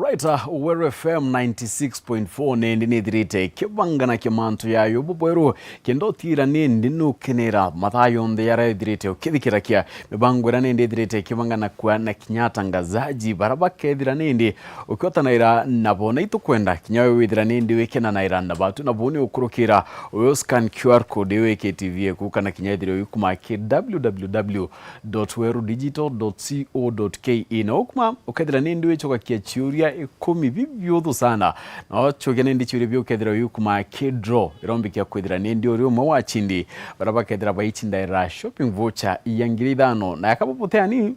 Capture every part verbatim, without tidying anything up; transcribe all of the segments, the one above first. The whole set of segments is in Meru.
Right, uh, Weru F M ninety six point four nindi nithirite kibangana kia mantu yayo bubweru, kenda utira nindi nukenera mathaa yonthe yaria ithirite ukithikira kia mibango iria nindi ithirite kibangana kwa na kinya atangazaji bara bakethira nindi ukiotanaira nabo. Na itukwenda kinya we withira nindi wikenanaira na batu, na buni ukurukira uyo scan Q R code iwe K T V eku, kana kinya ithire uyukuma ki W W W dot weru digital dot co dot K E. Na ukuma ukethira nindi wichokakia ciuria ikumi bibiuthu sana, na uchokia nindi ciuria biu ukethira uyukuma ki draw irombikia kwithira nindi uri umwe wa chindi bara bakethira baichindaira shopping voucher ya ngiri ithano. Na yakabubuteani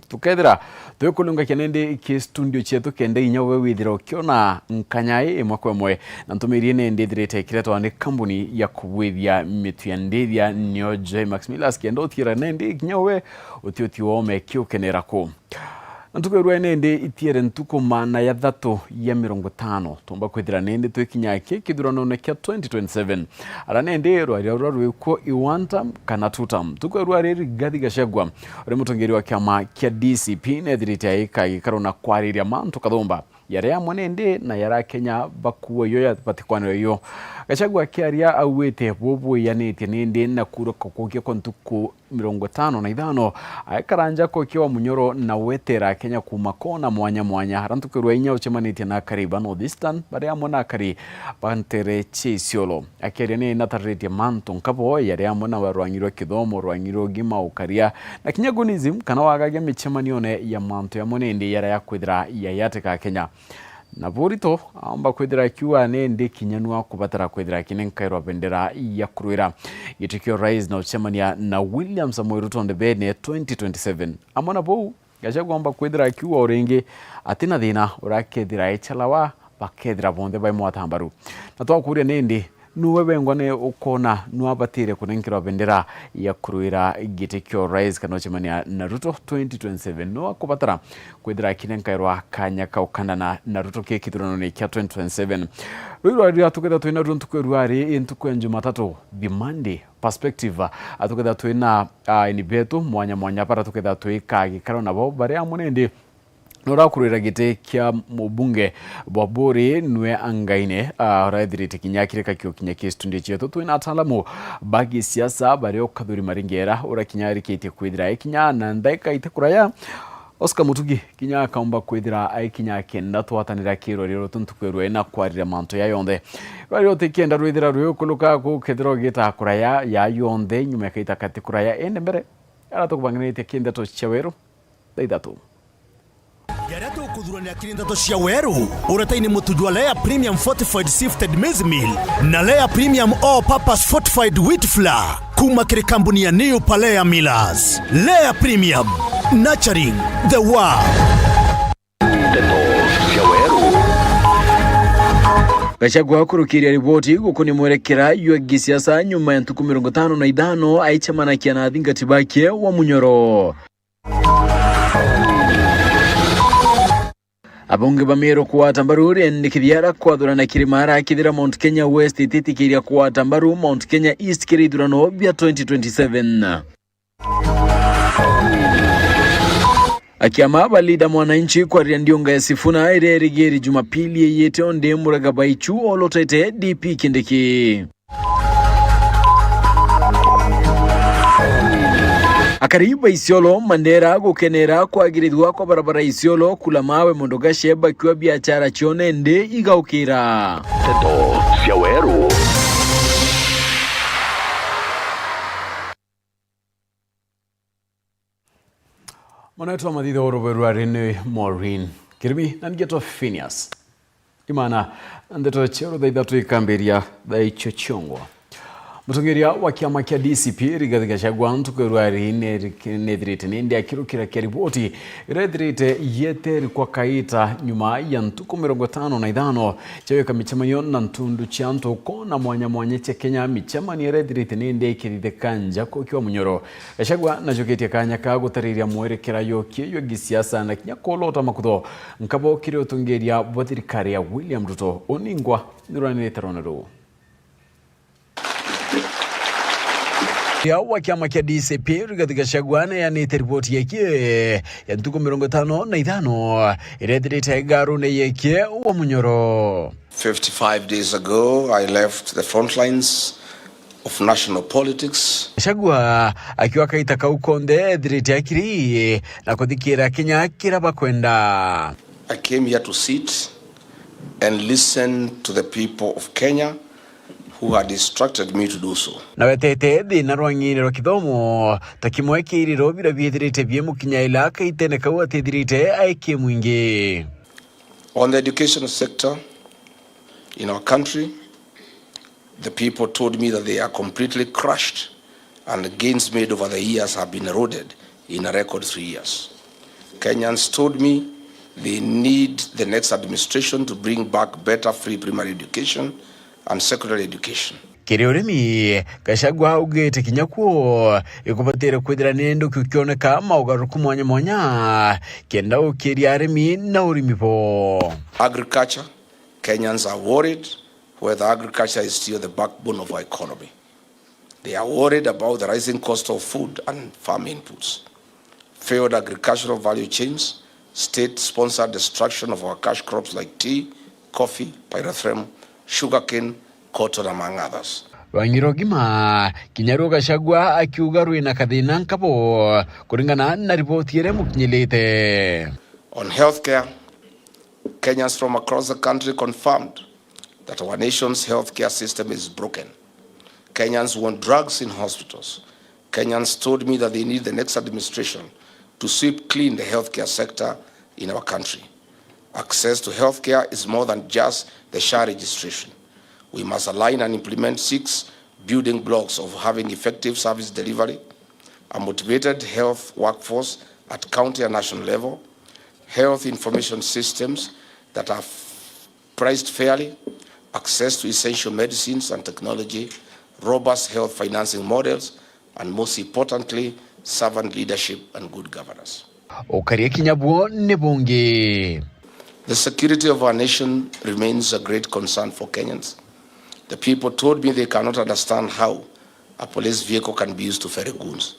tukethira twikulungakia nindi ki studio cietu kenda inya we withira ukiona nkanya ii imwe kwa imwe, na ntumiri nindi ithirite ikiretwa ni kambuni ya kubwithia mitu ya ndithia, nio Joy Max Millers, kenda utira nindi kinya we utiuti wome kiukenera ku. Na ntuku irua nindi itiere ntuku maana ya thatu ya mirongo itano, tumba kwithira nindi twikinya ki kithuranone kia twenty twenty-seven. Ara nindi rwaria rura rwikwo i one term kana two term. Ntuku irua riri Rigathi Gachagua uri mutongeri wa kiama kia D C P nethirite aika gikaro na kwariria mantu kathumba yari amwe nindi na yari Akenya bakuwa iyo ya batikwanirwa iyo. Gachagua akiaria auite bubwiyanitie nindi na kuruka kukia kwa ntuku mirongo itano na ithano, aikara nja kokia wa munyoro na wetera Akenya kuma kona mwanya mwanya. Ara ntuku irua inya ucemanitie na akari ba North Eastern bari amwe na akari ba ntere cia Isiolo. Akiaria ni natariritie mantu nkabo yari amwe na rwangi rwa kithomo, rwangi rwa ugima ukaria, na kinya gunism kana wagagia micemanione ya mantu yamwe nindi yara ya kwithira yayatika Kenya. Na burito aomba kwithira akiuga nindi kinya nwa kubatara kwithira akinenkairwa bendera ya kurwira giti kia urais na ucemania na William Samoei Ruto ndebene twenty twenty-seven. Amwe na buu, Gachagua aomba kwithira akiuga o ringi atina thina urakethira echalawa bakethira bonthe bai mwatambaru. Na twakuria nindi, nuwe wengwa ni ukona nwabatire kunenkerwa bendera ya kurwira giti kia urais kana ucemania na Ruto twenty twenty-seven? Nwa kubatara kwithira akinenkairwa kanya ka ukandana na Ruto ki kithuranone kia twenty twenty-seven? Rui rwa rira tukethira twina ruo ntuku irua ri, i ntuku ya Jumatatu, the Monday Perspective, a, tukethira twina, a, aini betu mwanya mwanya bara tukethira twika gikaro nabo bari amwe nindi nurakurwira giti kia mubunge bwa Buri nwe angaine, ah, uraethirite kinya akirika kio kinya ki studio cietu. Twina ataalamu ba gisiasa baria ukathuri maringera ura kinya arikitie kwithira ekinya na ndaika ite kuraya. Oscar Mutugi kinya akaumba kwithira aikinya akenda twatanira kirwa riro tuntu kwirwa ina kwarira mantu ya yonthe. Rwa riro tikienda rwithira rwi ukuluka ku kethira ugita kuraya ya yonthe nyuma ya kaita kati kuraya ende mbere ara tukubanganiritie ki ndeto cia weru. Thaa ithatu. Jaria tukuthurania kiri ndeto cia weru, uretaini mutu jwa Lea Premium Fortified Sifted Maize Meal na Lea Premium All Purpose Fortified Wheat Flour kuma kiri kambuni ya New Palea Millers. Lea Premium, nurturing the world. Ndeto cia weru. Gachagua kurukiria riboti gukunia mwerekera jwa gisiasa nyuma ya ntuku mirongo itano na ithano aicemanakia na athingati bake wa munyoro. Abunge ba Meru kugwata mbaru riendekithia ra kwathurana kirima arakithira Mount Kenya West ititikiria kugwata mbaru Mount Kenya East kiri ithurano bia twenty twenty-seven. Akiama ba Linda Mwananchi kwariria ndiunga ya Sifuna iria irigiri Jumapili iyite undi Murega Baichu olotete D P Kindiki. Akari ba Isiolo Mandera gukenera kwagirithua kwa barabara Isiolo Kulamawe Mondo Gashe bakiwa biachara cione ndi igaukira. Ndeto cia weru. Mwanetwa mathitho rubeu rwari ni Maureen Kirimi, na ngetwa Phineas Imana. Ndeto cia rutha ithatu ikambiria thaa icio ciongwa. Mutongeria wa kiama kia D C P Rigathi Gachagua ntuku ya rwari nethirite nindi akirukira kia riboti iria ithirite yeteri kwa kaita nyuma ya ntuku mirongo itano na ithano cia gwika micemanio na ntundu cia antu kona mwanya mwanya cia Kenya, micemanio iria ithirite nindi ikithithika nja kokiwa munyoro. Gachagua najukitie kanya ka gutariria mwerekera yokie yo gisiasa na kinya kulota makutho nkabo kiri utongeria bwa thirikari ya William Ruto. Uningwa niruranirite rona ruu. Ria wa kiama kia D C P, Rigathi Gachagua, neanite riboti yekie ya ntuku mirongo itano na ithano iria ithirite igarune yekie wa munyoro. Fifty-five days ago, I left the front lines of national politics. Gachagua akiuga kaita kau konthe ethirite akiri na kuthikira kinya kira bakwenda. I came here to sit and listen to the people of Kenya who had instructed me to do so. Na wetete thina rwa ng'ini rwa kithomo ta kimwe kia iriro biria biithirite biimukinyaira kaitene kau atithirite aikie mwingi. On the education sector in our country, the people told me that they are completely crushed and the gains made over the years have been eroded in a record three years. Kenyans told me they need the next administration to bring back better free primary education and secondary education. Kiri urimi, Gachagua augite kinya kuo ikubatire kwithira ni nduki ukioneka maugaruruku mwanya mwanya kenda ukiria arimi na urimi bo. Agriculture, Kenyans are worried whether agriculture is still the backbone of our economy. They are worried about the rising cost of food and farm inputs, failed agricultural value chains, state-sponsored destruction of our cash crops like tea, coffee, pyrethrum, sugarcane, cotton, among others. Rwang'i rwa ugima, kinya ruo Gachagua akiuga rwina kathina nkabo, kuringana na riboti iria imukinyirite. On healthcare, Kenyans from across the country confirmed that our nation's healthcare system is broken. Kenyans want drugs in hospitals. Kenyans told me that they need the next administration to sweep clean the healthcare sector in our country. Access to healthcare is more than just the SHA registration. We must align and implement six building blocks of having effective service delivery, a motivated health workforce at county and national level, health information systems that are priced fairly, access to essential medicines and technology, robust health financing models, and most importantly, servant leadership and good governance. Ukaria kinya buo ni bungi. The security of our nation remains a great concern for Kenyans. The people told me they cannot understand how a police vehicle can be used to ferry goons.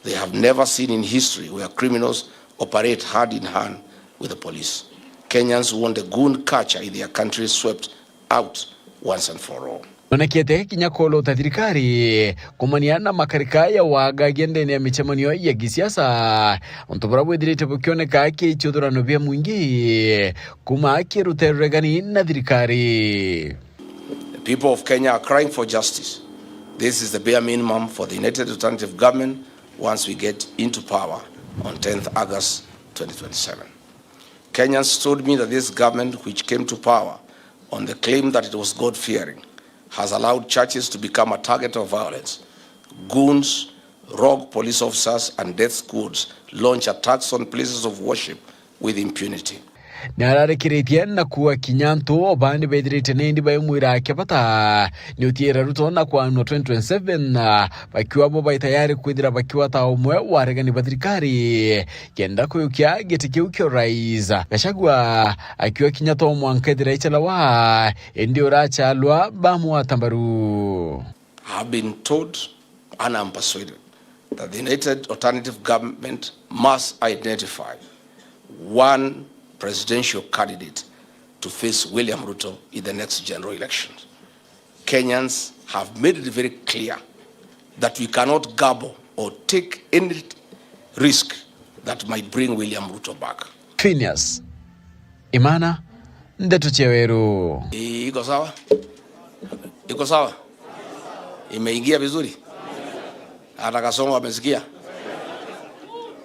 They have never seen in history where criminals operate hand in hand with the police. Kenyans want the goon culture in their country swept out once and for all. Nonekete kinya kuuluta thirikari kumania na makarika ya wagagia ndene ya micemanio ya gisiasa, untu buria bwithirite bukioneka ki icuthurano bia mwingi kuma ki rutere ruregani na thirikari. The people of Kenya are crying for justice. This is the bare minimum for the United Alternative Government once we get into power on tenth August twenty twenty-seven. Kenyans told me that this government, which came to power on the claim that it was God-fearing, has allowed churches to become a target of violence. Goons, rogue police officers, and death squads launch attacks on places of worship with impunity. Ni ararikiritie na kuuga kinya antu o bandi bethirite nindi baimwira akia bata ni utiira Ruto na kwanwa twenty twenty-seven, bakiuga bo bai tayari kwithira bakiwata umwe wa aregani ba thirikari kenda kuyukia giti kiu kia urais. Gachagua akiuga kinya to mwanka ithira ichelewa, indi urachalwa bamwata mbaru. I have been told and I'm persuaded that the United Alternative Government must identify one presidential candidate to face William Ruto in the next general elections. Kenyans have made it very clear that we cannot gamble or take any risk that might bring William Ruto back. Phineas Imana, Ndeto cia Weru. I-, iko sawa? Iko sawa? Imeingia vizuri? Hata Kasongo amesikia?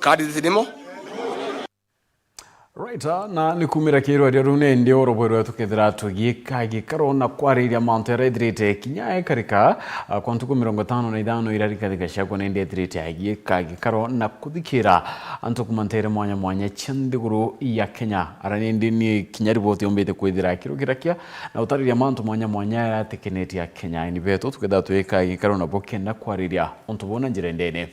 Kadi zinimo? Right, ah, na ni kumira kirwaria riu ni ndi urubwirwe tukethira tugiika gikaro na kwariria mantu jaria ithirite kinya ekarika, ah, kwa ntuku mirongo itano na ithano iria Rigathi Gachagua ni ndi ethirite agiika gikaro na kuthikira antu kuma ntere mwanya mwanya cia nthiguru ya Kenya. Ara ni ndi ni kinya riboti yombite kwithira kirukirakia na utariria mantu mwanya mwanya jaria atikinitie Akenya. Ni betu tukethira tugiika gikaro nabo kenda kwariria untu buu na njira indene.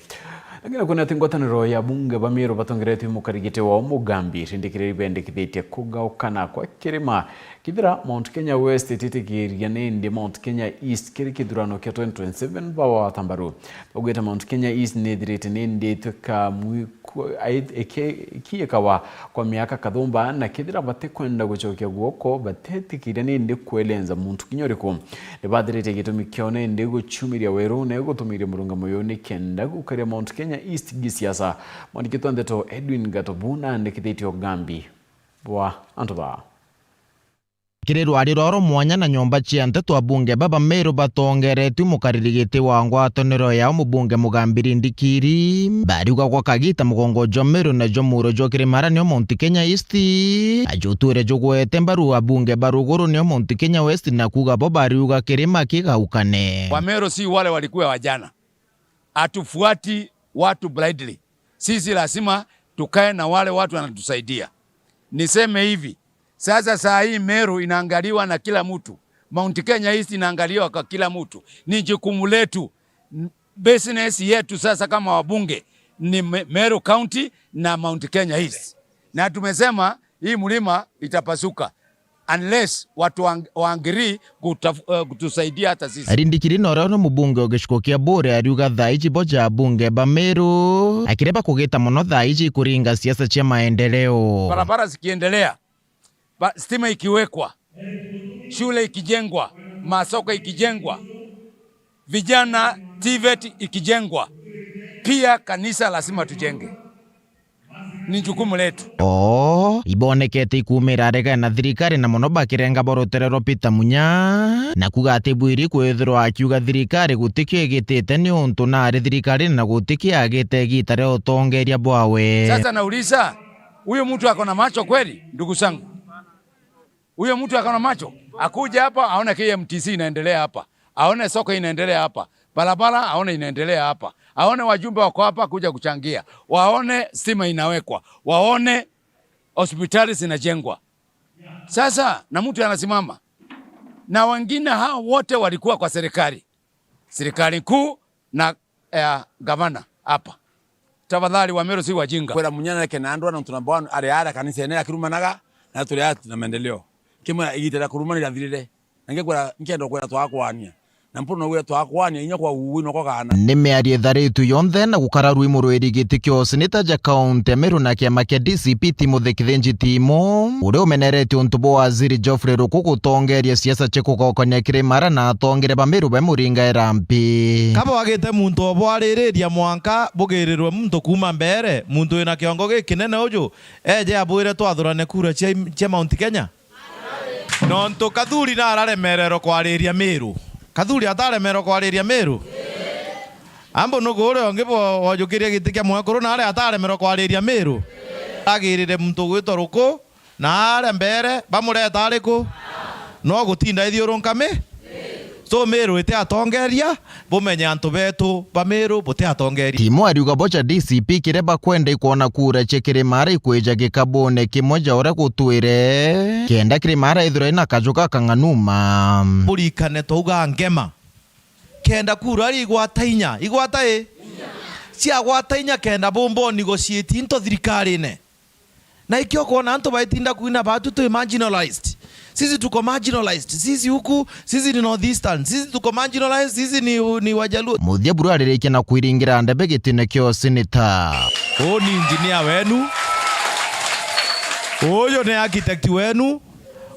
Lakini kwona ati ngwataniro ya bunge ba Meru batongeretwe mukarigite wao Mugambi rindikiriri bendekithitie kugaukana kwa kirima Kethira Mount Kenya West ititikiria nindi Mount Kenya East kiri kithurano kia twenty twenty-seven, bawata mbaru. Baugite Mount Kenya East nithirite nindi itwika mwiku-, ai-, iki-, ikiikawa kwa miaka kathumba, na kethira batikwenda gucokia guoko, batetikiria nindi kwelenza muntu kinya uriku. Nibathirite gitumi kiao nindi guchumiria weru na gutumiria murungamo uyu nikenda gukaria Mount Kenya East gisiasa. Mwandiki wa ndeto Edwin Gatobu naandikithitie ugambi bwa antu baa. Kiri rwari rwao rwa mwanya na nyomba cia nteto, abunge baba Meru batongeretue mukariri giti wa ngwataniro yao, mubunge Mugambi Rindikiri, bariuga gwa kagita mugongo jwa Meru na jwa muuro jwa Kirimara nio Mount Kenya East, ajutwire jugwete mbaru abunge ba ruguru nio Mount Kenya West, na kuuga bo bariuga kirima kigaukane. Wameru si wale walikuwa wa jana. Hatufuati watu blindly. Sisi lazima tukae na wale watu wanatusaidia. Niseme hivi, sasa saa hii Meru inaangaliwa na kila mtu. Mount Kenya East inaangaliwa kwa kila mtu. Ni jukumu letu. N-, business yetu sasa kama wabunge ni Me-, Meru County na Mount Kenya East. Na tumesema hii mlima itapasuka unless watu wa, wa agree kutaf-, eh, kutusaidia hata sisi. Rindikiri norio ni mubunge o gicigo kia Buuri ariuga thaa iji bo ja abunge ba Meru akireba kugita mono thaa iji kuringa siasa cia maendeleo. Barabara zikiendelea, ba-, stima ikiwekwa, shule ikijengwa, masoko ikijengwa, vijana TVET ikijengwa, pia kanisa lazima tujenge. Ni jukumu letu. Oo, ibonekete ikumira aregana na thirikari na mono bakirenga bo rutere rwa Peter Munya, na kuuga ati bwiri kwithirwa akiuga thirikari gutikio igitite ni untu nari thirikari na gutikio agite igita ria utongeria bwawe. Sasa nauliza, huyu mtu ako na macho kweli, ndugu zangu? Huyo mtu akaona macho, akuje hapa aone KMTC inaendelea hapa, aone soko inaendelea hapa, barabara aone inaendelea hapa, aone wajumbe wako hapa kuja kuchangia, waone stima inawekwa, waone hospitali zinajengwa. Sasa na mtu anasimama na wengine hao wote walikuwa kwa serikali, serikali kuu na ya gavana hapa. Tafadhali, Wameru si wajinga. Kwira Munya nareke na andwa, nontu namba one ari aria kanisene akirumanaga, na turi aria turi na maendeleo. Kimwe igita ria kurumana rirathirire. Na ngikwira, nkenda kwira twakwania. Na mpuno wira twakwania, inya kwa uwi no kwa kana. Ni miario itharitwe yonthe na gukara rwi murwiri giti kio seneta ja kaunti ya Meru na kiama kia DCP Timothy Kithinji Timo, uria umeneretie untu bwa waziri Geoffrey Ruku gutongeria siasa cia kugokania Kirimara na atongere ba Meru be muringa irambi. Ka bwagite muntu o bwaririria mwanka bugirirwe muntu kuuma mbere, muntu wina kiongo gikinene uju, eje abwire twathurane kura cia, cia Mount Kenya? Nontu Kathuri nararemererwe kwariria Meru. Kathuri ataremererwe kwariria Meru? Ambu nugu uria ungi bo-, wojukirie giti kia mwekuru nari ataremererwe kwariria Meru? Agirire muntu ugwitwa Ruku, na aria mbere bamureta ariku? No gutinda ithiurunka mi? So Meru iti atongeria, bumenye antu betu ba Meru buti atongeria. Timo ariuga bo ja DCP kiria bakwenda ikwona kura cia Kirimara ikwija gikabune kimwe ja uria gutwire, kenda Kirimara ithirwe ina kaju gakang'anuma. Burikane twauga ngema. Kenda kura ari igwata inya, igwata i? Ciagwata inya kenda bumbo negotiate into thirikarine. Na ikio kwona antu baitinda kwina batu twi marginalized. Sisi tuko marginalized. Sisi huku, sisi ni North Eastern. Sisi tuko marginalized. Sisi ni, ni Wajaluo. Muthia buru aririkia na kwiringira ndebe gitine kio seneta. Uu ni engineer wenu. Uyu ni architect wenu.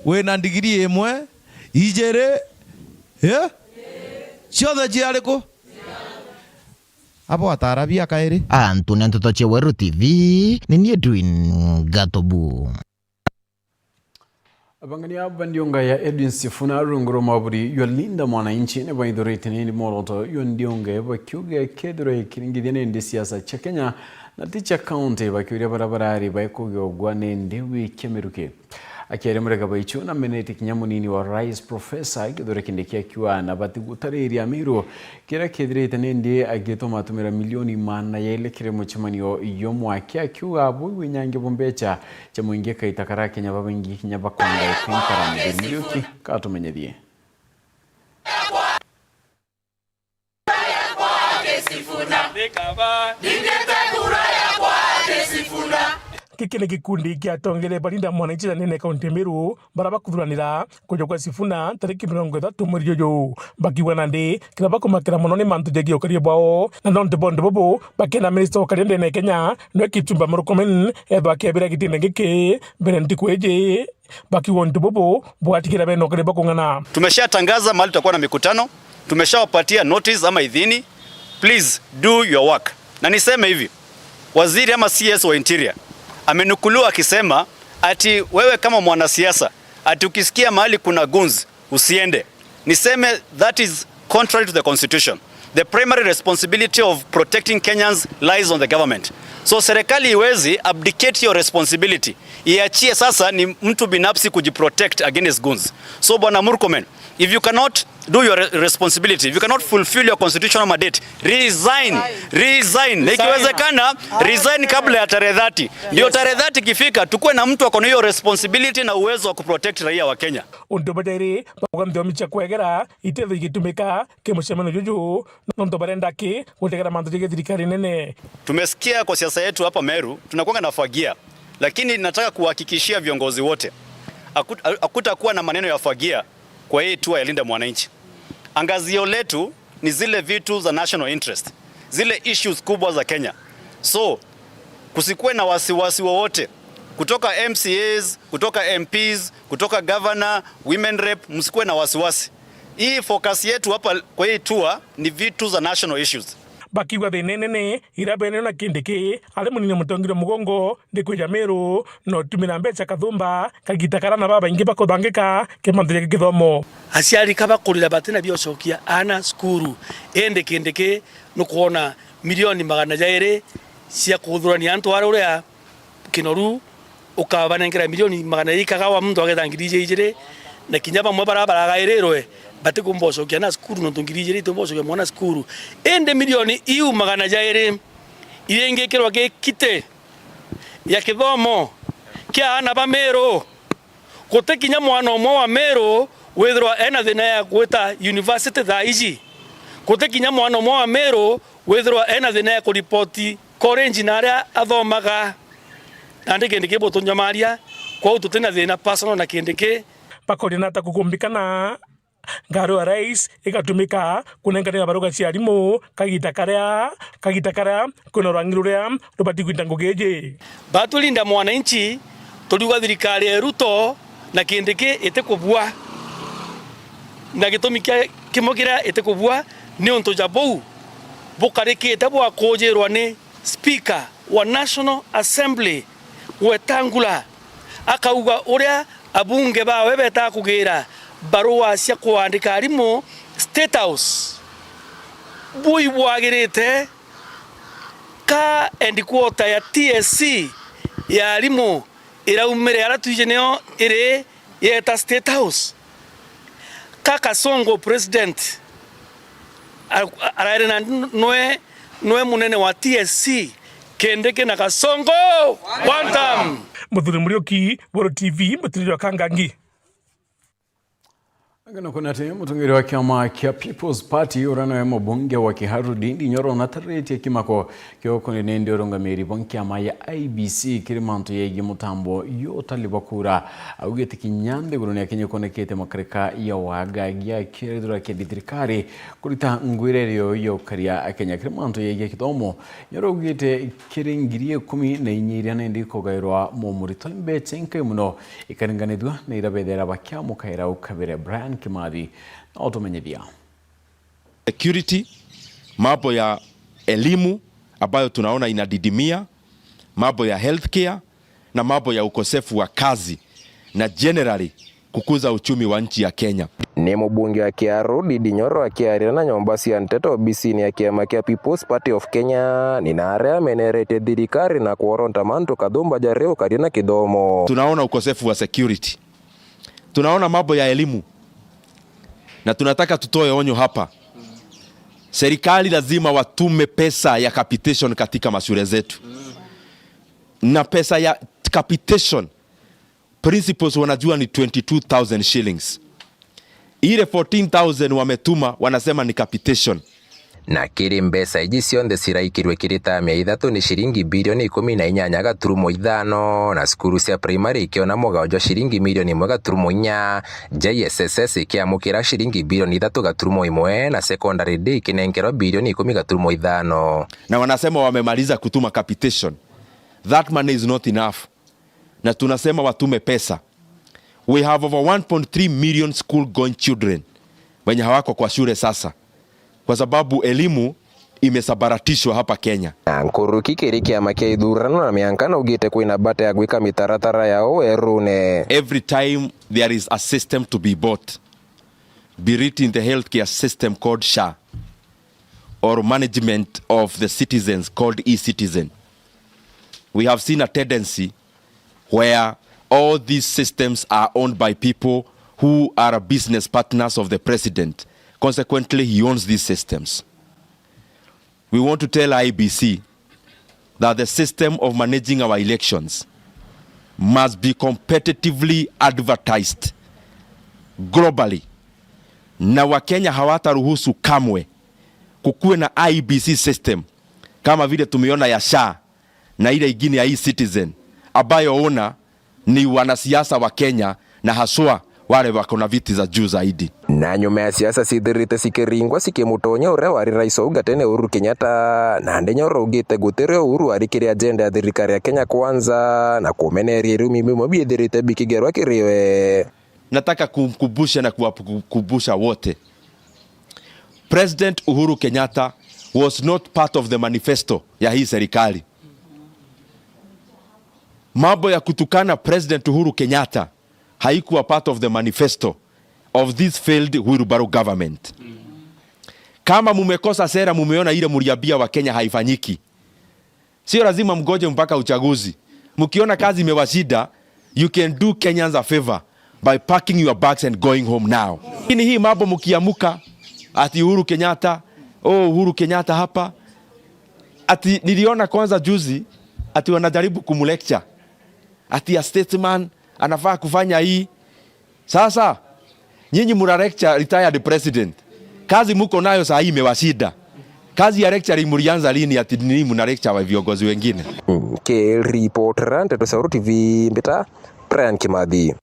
Wina ndigiri imwe, ijiri, eh? Cionthe ciariku? Abo ataarabia kairi. Antu ni nteto cia Weru TV, ni ni Edwin Gatobu. Abang'ania ba ndiunga ya Edwin Sifuna rungu rwa mwaburi ywa Linda Mwananchi ni baithurite nini mworoto ywa ndiunga bakiuga kethirwa ikiringithia nindi siasa cia Kenya na ti cia kaunti, bakiuria bara barari baikugogwa nindi wiki miruki. Akiaria Murega Baichu namenetie kinya munini wa rais Professor Kithure Kindiki akiuga na batigutariria Amiru kiria kithirite nindi agituma atumira milioni maana yaili kiri mucemanio yo mwaki akiuga bui winyange bu mbecha cia muingi kaita kara Kenya babaingi kinya bakonga ikinkara Mithuri Njuki katumenyethie. Giki ni gikundi kia atongeria baria Linda Mwananchi na nene kaunti ya Meru, baria bakuthuranira kuja kwa Sifuna tariki mirongo ithatu mweri juju. Bakiuga nandi kiria bakumakira mono ni mantu jegii ukari bwao, na nontu bwa untu bubu bakena minista wa ukari ndene ya Kenya, nwe Kipchumba Murkomen, ethwa akiabira gitine giki mbere ntiku iji. Bakiuga untu bubu bugatigira bena ukari bwa kung'ana. Tumeshatangaza mahali tutakuwa na mikutano, tumeshawapatia notice ama idhini. Please do your work. Na niseme hivi, waziri ama C S wa interior amenukuliwa akisema ati wewe kama mwanasiasa, ati ukisikia mahali kuna goons, usiende. Niseme that is contrary to the constitution. The primary responsibility of protecting Kenyans lies on the government. So serikali iwezi abdicate your responsibility, iachie sasa ni mtu binafsi kujiprotect against goons. So Bwana Murkomen, if you cannot do your re- responsibility, if you cannont fulfill your constitutional mandate, resign. Resign. Na ikiwezekana, resign kabla ya tarehe thirty. Ndio tarehe thirty ikifika, tukuwe na mtu ako na hiyo responsibility na uwezo wa kuprotect raia wa Kenya. Untu bajairi bauga nthiomi cia kwegera itethwe igitumika ki mucemanio juju, nontu barenda ki gutegera mantu ja thirikari nene. Tumesikia kwa siasa yetu hapa Meru, tunakuanga na fagia, lakini nataka kuhakikishia viongozi wote, hakut- hakutakuwa na maneno ya fagia kwa hii tour ya Linda Mwananchi. Angazio letu ni zile vitu za national interest, zile issues kubwa za Kenya. So, kusikuwe na wasiwasi wowote kutoka M C As, kutoka M Ps, kutoka governor, women rep, msikuwe na wasiwasi. Hii focus yetu hapa kwa hii tour ni vitu za national issues. Bakiuga thina inene iria bene na Kindiki ari munini mutongeria mugongo ni kwija Meru na utumira mbeca kathumba kagita karia na babaingi bakuthangika kimantu gia githomo. Aciari ka bakurira batina bia ucokia aana cukuru, indi Kindiki nukwona milioni magana jairi cia kuthurania antu aria uria kinoru, ukabanengera milioni magana jairi kagawa muntu agetha ngiri ijiri ijiri, na kinya bamwe baria baragairirwe batikumba ucokia na cukuru, nontu ngiri ijiri itiumba ucokia mwana cukuru. Indi milioni iu magana jairi iringikirwa gi kiti ya kithomo kia aana ba Meru. Guti kinya mwana umwe wa Meru withirwa ena thina ya gwita university thaa iji. Guti kinya mwana umwe wa Meru withirwa ena thina ya kuripoti college na aria athomaga. Nandi Kindiki butunyamaria, kwou tutina thina personal na Kindiki. Bakoria nata kukumbikana? Ngari ya rais igatumika kunenkanira baruga cia arimu kagita karia, kagita karia kwina rwangi ruria rubati kwinda ngugi iji. Batwi Linda Mwananchi, turiuga thirikari ya Ruto na Kindiki itikubua. Na gitumi kia kimwe kiria itikubua ni untu ja buu bukarikite bwa kujirwa ni Speaker wa National Assembly Wetangula akauga uria abunge bawe betaa kugira barua cia kwandika arimu State House, bui bwagirite ka headquarter ya T S C ya arimu iraumire aria twiji niyo iri yeta State House. Ka Kasongo president a- a- araire na n- nwe nwe munene wa T S C, Kindiki na Kasongo one term. Muthuri Muriuki, Weru T V, mutiriri wa Kangangi. Ngano kuna ati mutongeria wa kiama kia People's Party uria nawe mubunge wa Kiharu Ndindi Nyoro nataritie kimako kio kunendia urungamiri bwa nkiama ya I B C kiri mantu yegie mutambo yo utali bwa kura. Augite kinya nthiguru ni akinye kuonekete makarika ya wagagia kirithira kindi thirikari kurita ngwira irio ya ukaria Akenya kiri mantu yegie kithomo. Nyoro augite kiri ngiri ikumi na inya iria nendi kugairwa mumurito mbecha inkai muno ikaringanithua na iria bethera bakiamukaira ukabire. Brian Kimathi na utumenyithia. Security, mambo ya elimu ambayo tunaona inadidimia, mambo ya healthcare na mambo ya ukosefu wa kazi na generally kukuza uchumi wa nchi ya Kenya. Ni mubunge wa Kiharu Ndindi Nyoro akiarira na nyomba cia nteto obisini ya kiama kia People's Party of Kenya, ni naria ameneretie thirikari na kworonta mantu kathumba jari ukari na kithomo. Tunaona ukosefu wa security. Tunaona mambo ya elimu. Na tunataka tutoe onyo hapa. Serikali lazima watume pesa ya capitation katika mashule zetu. Na pesa ya capitation, principals wanajua ni twenty-two thousand shillings. Ile fourteen thousand wametuma, wanasema ni capitation. Na kiri mbeca iji cionthe ciraikirwe kiri tamu ya ithatu ni ciringi bilioni ikumi na inyanya gaturumo ithano, na cukuru cia primary ikiona mugao jwa ciringi milioni imwe gaturumo inya, J S S S ikiamukira ciringi bilioni ithatu gaturumo imwe, na secondary day ikinenkerwa bilioni ikumi gaturumo ithano. Na wanasema wamemaliza kutuma capitation. That money is not enough. Na tunasema watume pesa. We have over one point three million school going children wenye hawako kwa shule sasa, kwa sababu elimu imesambaratishwa hapa Kenya. Na nkuruki kiri kiama kia ithurano na mianka naugite kwina bata ya gwika mitaratara yao werune. Every time there is a system to be bought, be it in the healthcare system called SHA, or management of the citizens called e-citizen. We have seen a tendency where all these systems are owned by people who are business partners of the president. Consequently, he owns these systems. We want to tell I E B C that the system of managing our elections must be competitively advertised globally, na Wakenya hawataruhusu kamwe kukuwe na I E B C system kama vile tumeona ya SHA na ile ingine ya e-citizen, ambayo owner ni wanasiasa wa Kenya na haswa wale wako na viti za juu zaidi. Na nyuma ya siasa cithirite cikiringwa cikimutonya uria wari rais wa au gatene Uhuru Kenyatta, na ndinya uraugite gutiri Uhuru ari kiri agenda ya thirikari ya Kenya Kwanza, na kumeneria irumi bimwe biithirite bikigerwa kiri we. Nataka kumkumbusha na kuwakumbusha wote, President Uhuru Kenyatta was not part of the manifesto ya hii serikali. Mambo ya kutukana President Uhuru Kenyatta haikuwa part of the manifesto of this failed wheelbarrow government. Kama mumekosa sera, mumeona ile muliambia Wakenya haifanyiki, sio lazima mgoje mpaka uchaguzi. Mkiona kazi imewashinda, you can do Kenyans a favor by packing your bags and going home now. Lakini hii mambo mkiamuka, ati Uhuru Kenyatta, oh, Uhuru Kenyatta hapa. Ati niliona kwanza juzi, ati wanajaribu kumlecture. Ati a statesman, anafaa kufanya hii. Sasa, nyinyi muna lecture retired president. Kazi muko nayo saa hii imewashinda. Kazi ya lecturing mulianza lini ati nini muna lecture wa viongozi wengine? Nkiripotera Nteto cia Uru T V, mbita Brian Kimathi.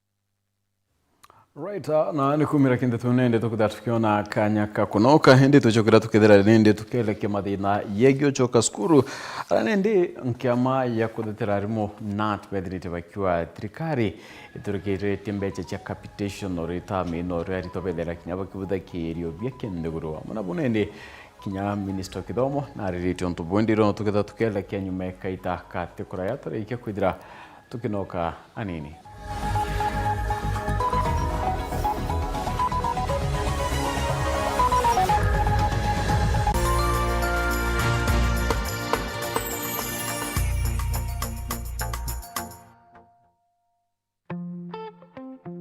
Right, ah, na ni kumira kindi tu nindi tukithira tukiona kanya ka kunoka, indi tucokera tukithira nindi tukelekia mathina yegio coka cukuru. Ara nindi nkiama ya kuthetera arimu nat bethirite bakiwa thirikari iturikiritie mbeca cia capitation ori tami no ri aritwa bethera kinya bakibutha kiirio bia kinthiguru. Amwe na bu nindi kinya minister wa kithomo nariritie untu bwindi ro tukithira tukelekia nyuma ya kaita kati kuraya turikia kwithira tukinoka anini.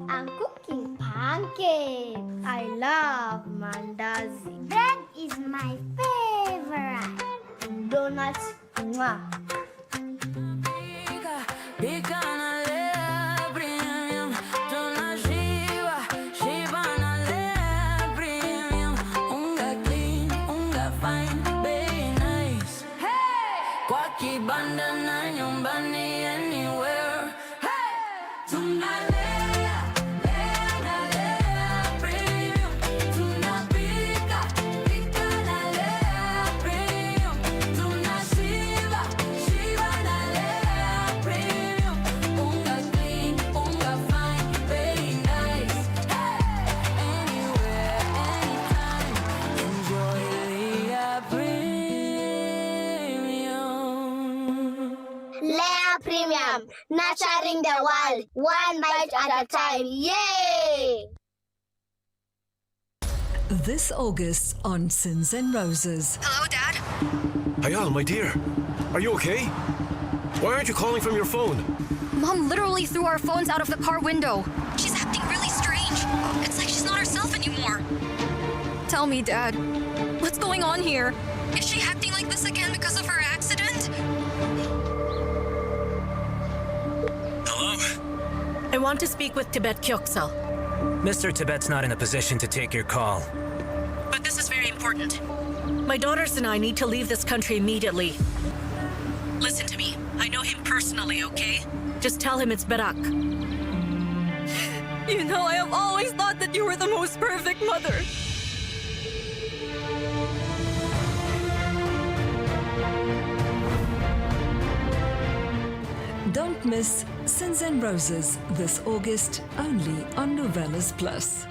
I'm cooking pancakes. I love mandazi. Bread is my favorite. Donuts, mwah. Pika na Lea Premium, tunashiba, shiba na Lea Premium. Unga clean, unga fine, bei nice. Hey! Kwa kibanda na nyumbani, anywhere. Hey! Tunalea, lea na Lea Premium. Tunapika, pika na Lea Premium. Tunashiba, shiba na Lea Premium. Unga clean, unga fine, bei nice. Hey! Anywhere, anytime. Enjoy Lea Premium. Lea Premium, nurturing the world, one bite at a time. Yay! This August on Sins and Roses. Hello, Dad? Ayal, my dear. Are you okay? Why aren't you calling from your phone? Mom literally threw our phones out of the car window. She's acting really strange. It's like she's not herself anymore. Tell me, Dad. What's going on here? Is she acting like this again because of her accident? Hello? I want to speak with Tibet Kyoksal. Mister Tibet's not in a position to take your call. But this is very important. My daughters and I need to leave this country immediately. Listen to me. I know him personally, okay? Just tell him it's Barak. You know, I have always thought that you were the most perfect mother. Don't miss Sins and Roses this August, only on Novelas Plus.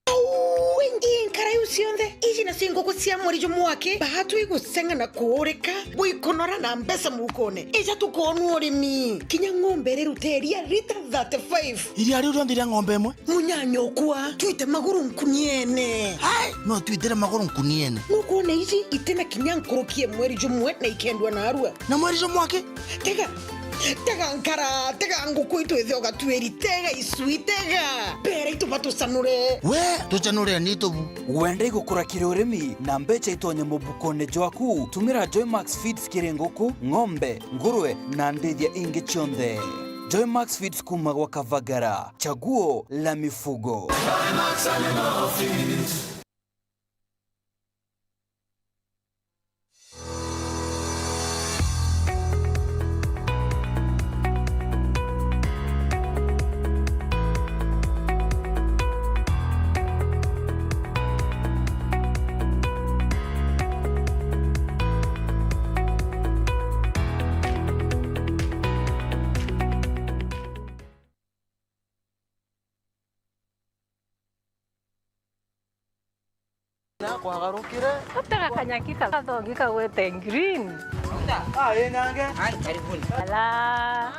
Au, ingi nkara iu cionthe, iji nacio nguku cia mweri jumwe aki, baatwi guceng'a na kuurika, buikunora na mbeca mukone. Ija tukoonua urimi. Kinya ng'ombe iriruteria rita thirty-five. Iria riu rionthe ria ng'ombe imwe? Munyanya ukwa, twite maguru nkuniene. Ai, no twitire maguru nkuniene. Nukwona iji itina kinya nkuruki ya mweri jumwe na ikendua narua. Na mweri jumwe aki? Tega, tega nkara, tega nguku itu ithe ugatuiri, tega icui, tega. Mbere itu batucanure. We, tucanure ni tubu. Wenda igukura kiri urimi na mbeca itonye mubukone jwaku? Tumira Joymax Feeds kiri nguku, ng'ombe, ngurwe na ndithia ingi cionthe. Joymax Feeds kuma gwa Kavagara, chaguo la mifugo. Nakwagarukire. Utega kanyaki ka gathogi kagwete green. Ah, ĩ nyange. Ai, karibuni. Ala.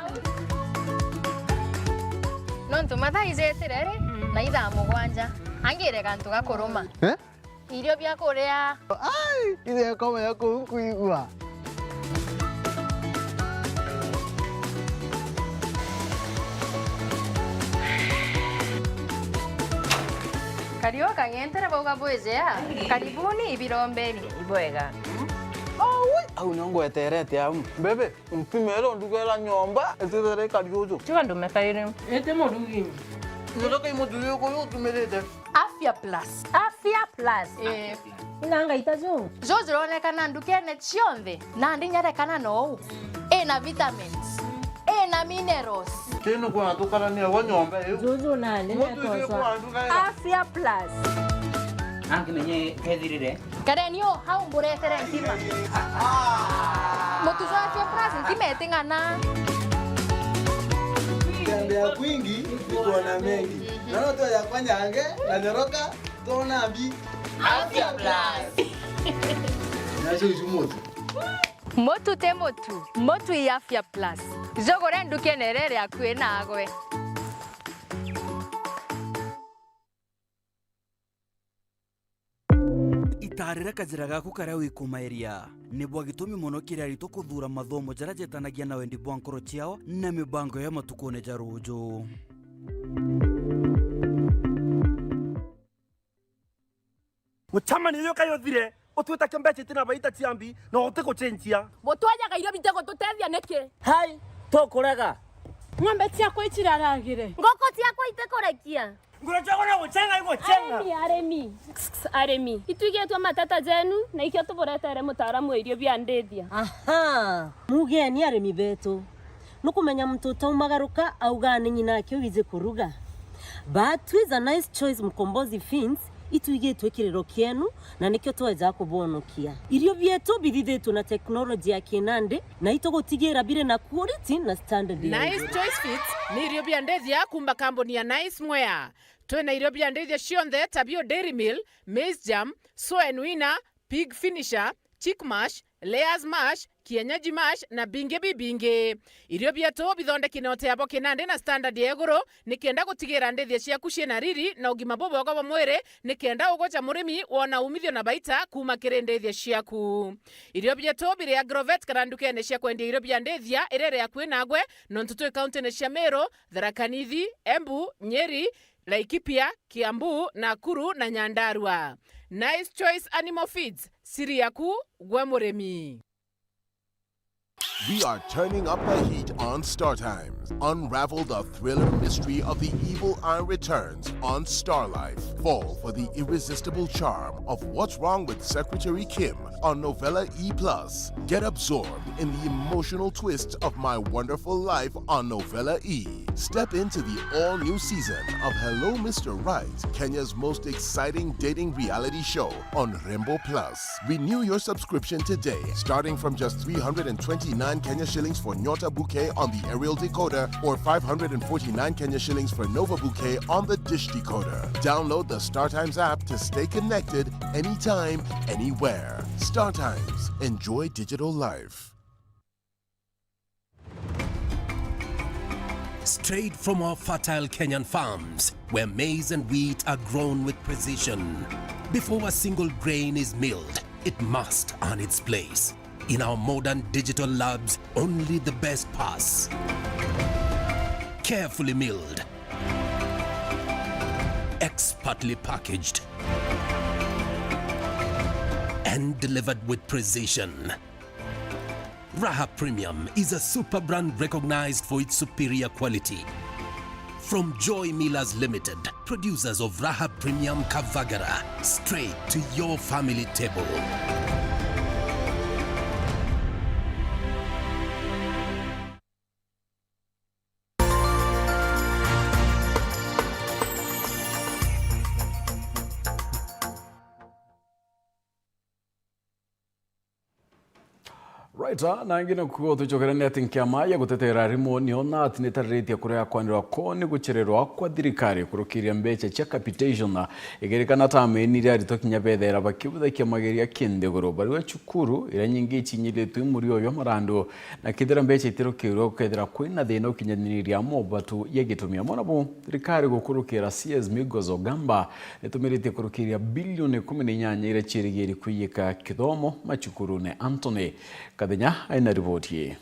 Nontu mathaa ijetire ri, mm, na ithaa mugwanja. Angire gantu gakuruma. Eh? Irio bia kuria. Ai, ithe akome ya kuu kuigua. Kariu kang'entere bauga bwijea. Karibuni ibirombeni. Ibwega. Au, au nio ngweterete au. Bebe, mpimere ndugera nyomba, itithere ikari uju. Tiga ndume kairi. Ite murugi. Ndoka imuthuri uyu utumirite. Afya Plus. Afya Plus. Eh. Ina ngaita ju? Ju juronekana ndukene cionthe, nandi nyarekana nou. Ina vitamins. Ina minerals. Kinu kwona tukarania gwa nyomba iu. Juju nandi. Mutu icio niatoswa. Kwa nduga ira. Afya Plus. Angimenye kethirire. Kareni o hau mburetere ntima. Mutu jwa Afya Plus ntima iting'ana. Tembea kwingi, nikuona mengi. Naona tu yakwa nyange, na nyoroka, tuona mbi. Afya Plus. Nacio icu mutu. Mutu ti mutu, mutu i Afya Plus. Jugure ndukene iria iri akui nagwe. Itarire kajira gaku karia wikumairia. Ni bwa gitumi mono kiri aritwa kuthuura mathomo jaria jetanagia na wendi bwa nkoro ciao na mibango ya matukune ja ruuju. Mucemanio uyu kayu uthire, utwita kio mbeca itina baita cia mbi, na utigucenjia. Butwajaga irio bitigututethia niki? Hai, tukurega. Ng'ombe ciakwa iciraragire. Nguku ciakwa itikurekia. Nguru ciakwa no gucenga igucenga. Arimi, arimi. Kss, kss, arimi. Itwigitwe mateta jenu, na ikio tuburetere mutaaramu wa irio bia ndithia. Aha, mugeni arimi betu. Nukumenya muntu utaumagaruka auga ni nyina ake wiji kuruga. But with a nice choice Mkombozi Feeds, itwigitwe kiriro kienu, na nikio tweja kubonokia. Irio bietu bithithitwe na teknoloji ya kinandi, na itugutigira biri na quality na standard ya Nice iguru. Choice Feeds ni irio bia ndithia kumba kambuni ya Nice Mwea. Twina irio bia ndithia cionthe ta bio Dairy Meal, Maize Germ, Soen Winner, Pig Finisher, Chick Mash, Layers Mash, Kienyeji Mash na bingi bibingi. Irio bietu bithondeki na uteabo kinandi na standard ya iguru, nikenda gutigira ndithia ciaku ciina riri na ugima bubwega bwa mwiri, nikenda ugoca murimi wona umithio na baita kuuma kiri ndithia ciaku. Irio bietu biri Agrovet kana ndukene cia kwendia irio bia ndithia iria iri akui nagwe, nontu twi kauntine cia Meru, Tharaka Nithi, Embu, Nyeri, Laikipia, Kiambu, Nakuru na Nyandarua. Nice Choice Animal Feeds, siri yaku gwe murimi. We are turning up the heat on Star Times. Unravel the thriller mystery of the evil eye returns on Star Life. Fall for the irresistible charm of What's Wrong with Secretary Kim on Novella E plus. Get absorbed in the emotional twists of My Wonderful Life on Novella E. Step into the all-new season of Hello Mister Right, Kenya's most exciting dating reality show on Rembo Plus. Renew your subscription today, starting from just three hundred and twenty-nine Kenya shillings for Nyota Bouquet on the aerial decoder or five hundred and forty-nine Kenya shillings for Nova Bouquet on the dish decoder. Download the StarTimes app to stay connected anytime, anywhere. StarTimes. Enjoy digital life. Straight from our fertile Kenyan farms, where maize and wheat are grown with precision. Before a single grain is milled, it must earn its place. In our modern digital labs, only the best pass. Carefully milled, expertly packaged, and delivered with precision. Raha Premium is a super brand recognized for its superior quality. From Joy Millers Limited, producers of Raha Premium Kavagara, straight to your family table. Right, ah, na ingi nakuo tucokerania ati nkiama ya gutetera arimu niona ati nitariritie kuria kwanirwa ko ni gucererwa kwa thirikari kurukiria mbeca cia capitation, ah, igerikana ta ameni iria aritwa kinya bethera bakibuthakia mageria kinthiguru. Barua cukuru iria nyingi icinyiritwe i murio jwa marandu, na kethira mbeca itirukirwe gukethira kwina thina ukinyaniria mobatu ya gitumi. Amwe nabo thirikari gukurukira C S Migos Ogamba nitumiritie kurukiria bilioni ikumi na inyanya iria ciirigiri kwiyika kithomo macukurune. Anthony Kathenya aina riboti ii.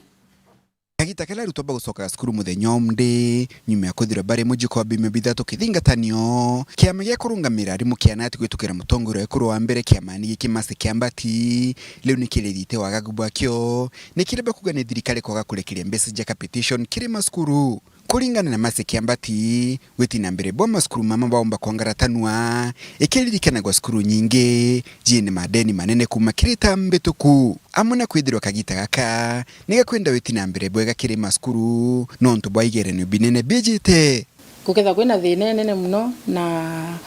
Kagita karia arutwa bagucokaga cukuru muthenya umwe ndi, nyuma ya kwithirwa bari muji kwa biumia bithatu kithingatanio, kiama gia kurungamira arimu kia nat gwitukira mutongoria wa ikuru wa mbere kiamani giki Mercy Kiambati, riu ni kirithite wagagu bwakio, ni kiria bakuga ni thirikari kwaga kurekeria mbeca ja capitation kiri macukuru. Kuringana na Mercy Kiambati, gwiti na mbere bwa macukuru mama baumba kwangaratanua, ikiririkanagwa cukuru nyingi ciina madeni manene kuuma kiri ta mbituku. Amwe na kwithirwa kagita gaka ni gakwenda witi na mbere bwega kiri macukuru nontu bwa igeranio binene bijite. Gukethirwa kwina thina inene mono na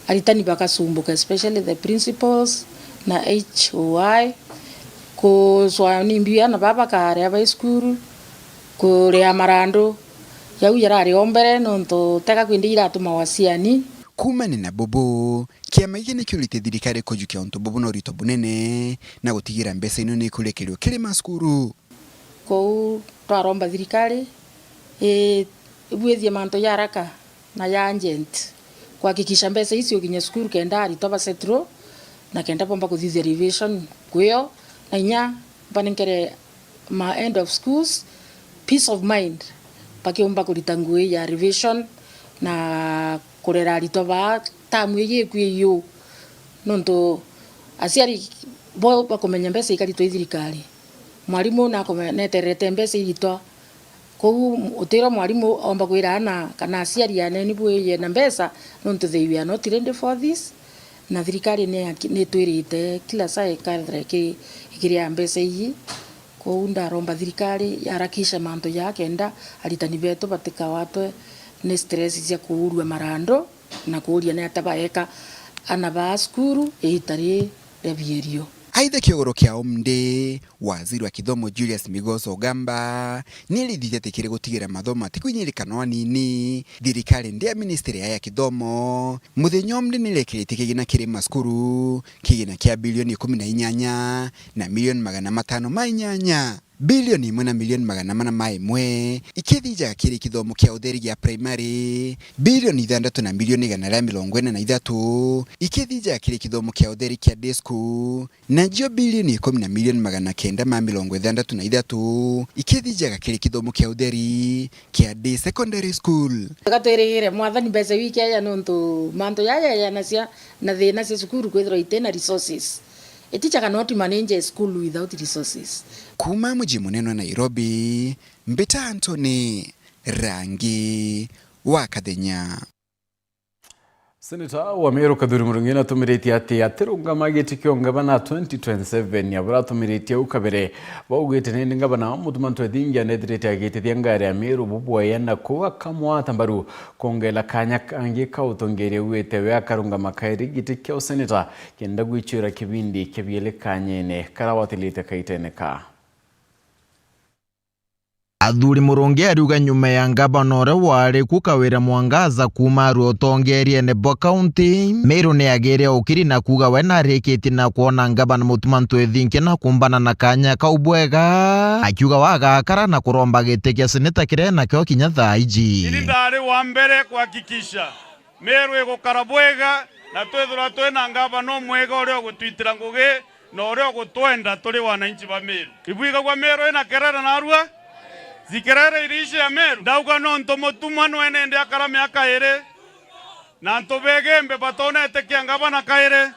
aritani bakasumbuka, especially the principals na H O I, kucwa ni mbi ana baba bakaria bai cukuru, kuria marandu jau jarari o mbere, nontu tega kwindi iratuma waciani. Kuumania na bubu, kiama giki ni kiurite thirikari kujukia untu bubu na urito bunene na gutigira mbeca ino ni ikurekerua kiri macukuru. Kou twaromba thirikari i-, ibwithie mantu ja haraka na ja urgent, kuhakikisha mbeca ici ukinya cukuru kenda aritwa ba settle na kenda bomba kuthithia revision kwio, na inya banenkere ma end of schools peace of mind, bakiumba kurita ngugi ya revision na kurera aritwa baa tamu iji ikui iu, nontu aciari bo bakumenya mbeca ikaritwa i thirikari. Mwarimu nakome-, netererete mbeca iritwa. Kou utiro mwarimu omba kwira ana kana aciari aneni bwiye na mbeca, nontu they were not ready for this, na thirikari ni aki-, ni itwirite kila saa ikethira iki-, ikiria mbeca iji. Kou ndaromba thirikari yarakishe mantu jaa kenda aritani betu batikawatwe ni stress cia kuurua marandu na kuuria ni atia baeka ana baa cukuru iita rii ria bierio. Aitha kiogoro kia umndi, waziri wa kithomo Julius Migos Ogamba ni erithite ati kiri gutigira mathomo matikwinyirikana anini, thirikari ndi ya ministry ya kithomo muthenya umndi ni irekiritie kigina kiri macukuru, kigina kia bilioni ikumi na inyanya na milioni magana matano ma inyanya. Bilioni imwe na milioni magana mana ma imwe ikithijaga kiri kithomo kia utheri gia primary, bilioni ithandatu na milioni igana ria mirongo ina na ithatu ikithijaga kiri kithomo kia utheri kia day school, najio bilioni ikumi na milioni magana kenda ma mirongo ithantatu na ithatu ikithijaga kiri kithomo kia utheri kia day secondary school. Gatwirigire Mwathani mbeca wiki aja, nontu mantu jaja janacia na thina cia cukuru kwithirwa itina resources. A teacher cannot manage a school without resources. Kuuma muji munene wa Nairobi, mbita Anthony Rangi wa Kathenya. Seneta wa Meru Kathuri Murungi natumiritie ati atirungama giti kia ungavana twenty twenty-seven, abura atumiritie au kabere. Baugite nindi ngavana Mutuma Ntwethingia nethirite agitithia ngari ya Meru bubwaya na kuu akamwata mbaru kwongera kanya kangi ka utongeria. Augite we akarungama kairi giti kia useneta kenda gwicwira kibindi kia bieli kanyene karawatilite kaitene ka. Athuri Murungi ariuga nyuma ya ngavana uria wari ku Kawira Mwangaza kuuma arua utongeriene bwa kaunti, Meru ni agire ukiri na kuuga we narikitie na kwona ngavana Mutuma Ntwethingia na kumbana na kanya kau bwega, akiuga wagakara na kuromba giti kia seneta kiria nakio kinya thaa iji. Ini ndari wa mbere kuhakikisha Meru igukara bwega na twithirwa twina ngavana umwega uria ugutwitira ngugi na uria ugutwenda turi wananchi ba Meru. Ibwigagua Meru ina kerere narua? Zi kerere iriici ya Meru? Ndauga nontu Mutuma nwe nindi akara miaka iri, na antu ba Igembe batonete kia ngavana kairi.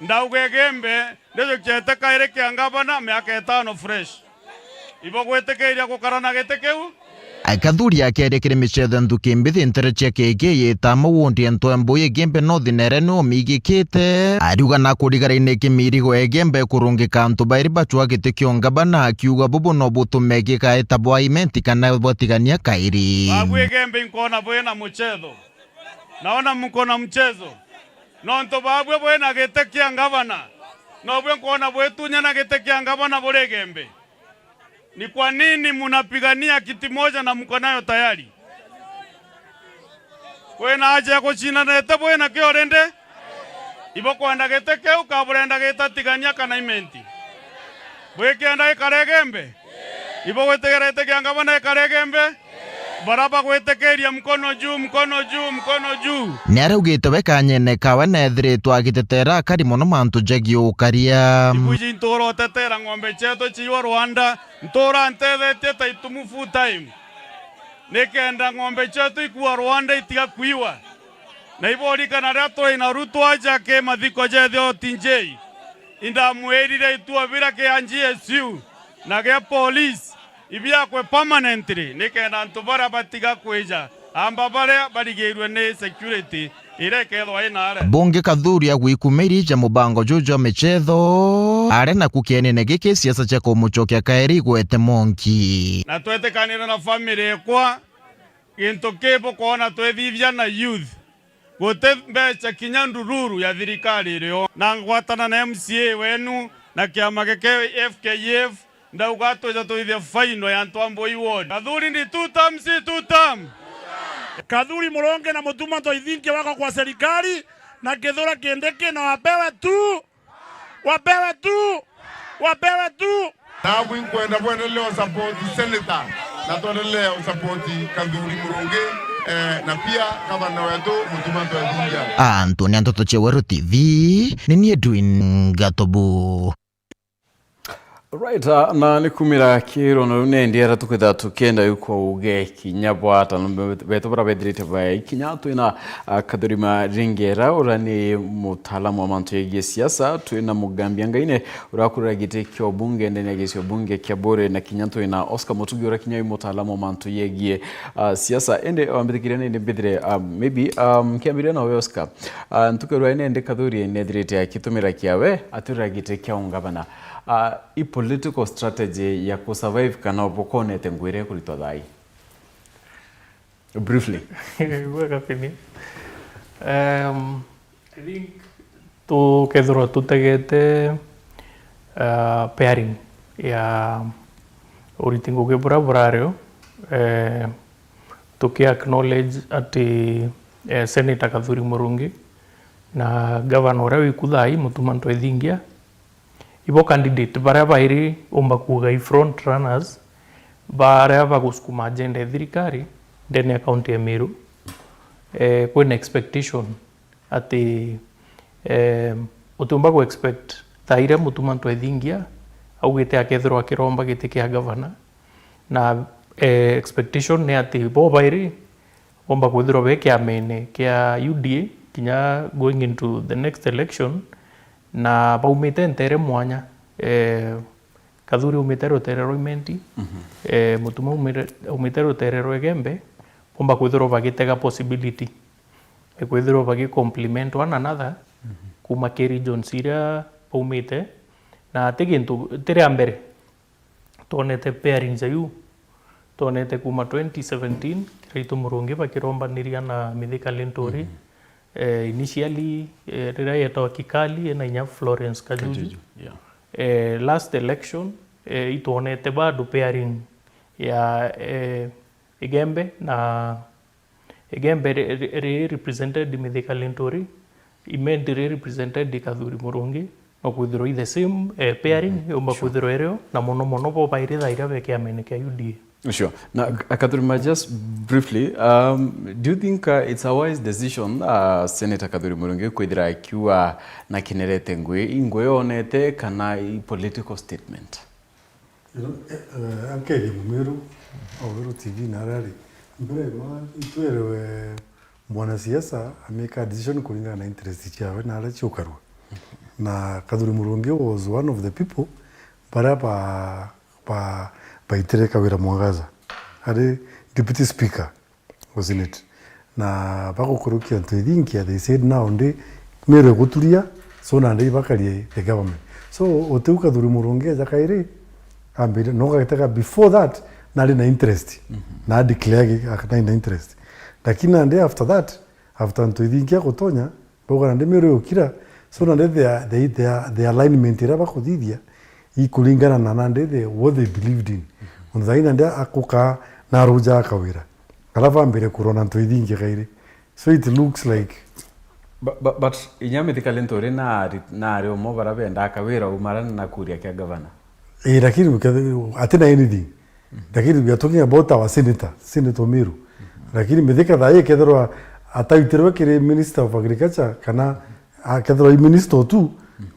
Ndauga Igembe ndijukiete kairi kia ngavana miaka itano fresh. Ibo gwitikiria gukara na giti kiu? Kathuri akeria kiri micetho nthuki mbithi ntere cia K K yita maundi ntwe mbuyi Igembe North nere ni umigikite. Ariuga na kurigara-ini kimirigo Igembe kurungika antu bairi bacwa giti kia ungavana, akiuga bubu no butume gikaeta bwa imenti kana bwatigania kairi. Babu Igembe inkona bwina mucetho. Naona mko na mchezo. Nontu babwe bwina giti kia ngavana, nobwe nkwona bwitunya na giti kia ngavana buri Igembe. Ni kwa nini mnapigania kiti moja na mko nayo tayari? Kwina aja ya kucindanete bwina kio rindi? Ibo kwenda giti kiu ka burenda gita tigania kana imenti? Bwikienda ikare Igembe? Ibo gwitigirite kia ngavana ikare Igembe? Bara bagwitikiria mkono juu, mkono juu, mkono juu. Ni araugite we kanyene kawe neethiritwe agitetera akari mono mantu jegii ukaria. Ibuji ntura utetera ng'ombe cietu ciiwa Rwanda, ntura ntethetie ta itumu full time. Nikenda ng'ombe cietu ikua Rwanda itiga kwiwa. Na iborikana riria turi na Ruto aja ki mathiko ja Ethioti Njei, indamwirire itua bira kia G S U na gia police ibiakwe permanently, nikenda antu baria batiga kwija amba baria barigiirue ni security iria ikethwa inare. Bungi Kathuri agwikumiri ja mubango juju jwa michetho, aria naku kienene giki siasa cia kumucokia kairi igwete monki. Na twetikanire na family ekwa, gintu ki bukwona twithithia na youth, guti mbeca kinya ndururu ya thirikari irio. Na ngwatana na M C A wenu na kiama giki F K F, ndauga twija twithie faino ya antu a Mbui ward. Kathuri ndi two term, si two term? Kathuri Murungi na Mutuma Ntwethingia wako kwa serikali, na Kithure Kindiki na wapewe tu, wapewe tu, wapewe tu. Nabu inkwenda bwendelee usupport senator, na twendelee usupport Kathuri Murungi, eh, na pia gavana wetu Mutuma Ntwethingia. Anthony Antoto cia Weru T V, ni nie Edwin Gatobu. Right, ah, na ni kumira kiro na riu nendi ara tukwitha tukienda yu kwa uge kinya bwata, na be-, betu bara bethirite bai kinya twina, ah, Kathuri Maringera, ura ni mutaalamu wa mantu yegie siasa, twina Mugambia Ngaine, urakurira giti kia ubunge ndene ya gicio bunge kia Buri, na kinya twina Oscar Mutugi, ura kinya wi mutaalamu wa mantu yegie, ah, siasa. Indi wambithikiria nindi mbithire, ah, maybe, um, kiambiria nawe Oscar. Ah, ntuku rwa ine ndi Kathuri nethirite akitumira kiawe, aturira giti kia ungavana. Ah, i political strategy ya ku survive kana ubukonete ngwire kuritwa thai? Briefly. Igwe Kapini. Um, I think tukethirwa tutegete, uh, pairing ya uriti ngugi buria burario, eh, tuki acknowledge ati, eh, Senator Kathuri Murungi na gavana uria wiku thai, Mutuma Ntwethingia, ibo candidate baria bairi umba kuuga i front runners baria bagusukuma agenda ya thirikari ndene ya kaunti ya Meru. Eh, kwina expectation ati, eh, utiumba ku expect thaa iria Mutuma Ntwethingia augite akethirwa akiromba giti kia gavana, na, eh, expectation ni ati bo bairi bomba kwithirwa be kiamene kia U D A kinya going into the next election, Na baumite nteere mwanya, eh, Kathuri aumite ruteere rwa Imenti, eh, Mutuma aumire-, aumite ruteere rwa Igembe, bomba kwithirwa bagitega possibility e kwithirwa bagi complement one another kuuma ki regions iria baumite, na ti gintu, ti ria mbere twonete pairings ya yu, twonete kuuma twenty seventeen, Kiraitu Murungi bakirombaniria na Mithika Linturi. Eh, initially, eh, riria yetagwa Kikali, ena inya Florence Kajuju. Kajuju, yeah. Eh, last election, eh, itwonete bado pairing ya, eh, Igembe na Igembe ri, ri, ri represented Mithika Linturi, Imenti ri represented Kathuri Murungi, no kwithirwa i the same, eh, pairing, yomba kwithirwa irio, na mono mono bo bairi thaa iria be kiamene kia U D A. Sure. Na, Kathuri, just briefly, um, do you think, uh, it's a wise decision, uh, Senator Kathuri Murungi kwithira akiuga na kinerete ngui, i ngui yonete kana i political statement? You know, eh, eh, ankeria Mumiru, o Weru T V na aria ari. Mbere ma itwerewe mwanasiasa ameka decision kuringana na interest ciawe na aria ciukarua. Na Kathuri Murungi was one of the people baria ba, ba, baitire Kawira Mwangaza ari deputy speaker wa Senate. Na bagukurukia antu ithinkia, they said, "Now ndi Meru iguturia, so nandi ibakarie the government." So utiu Kathuri Murungi eja kairi, ambire, no gatega before that, nari na interest. Na declare gi-, nari na interest. Lakini nandi after that, after antu ithinkia gutonya, bauga nandi Meru yukira, so nandi their, their, their, their alignment iria bakuthithia, ikuringana na nandi the, what they believed in. Muntu thaai nandi akuka na aruja Kawira. Alafu ambire kurwa na antu ithingi kairi. So it looks like But, but, but inya Mithika Linturi nari, nari umwe bara bendaa Kawira umarana na kuria kia gavana. Eh, lakini uke-, atina anything. Lakini we are talking about our senator, Senator Meru. Lakini Mithika thaai kethirwa atautirwe kiri Minister of Agriculture kana akethirwa i minister tu,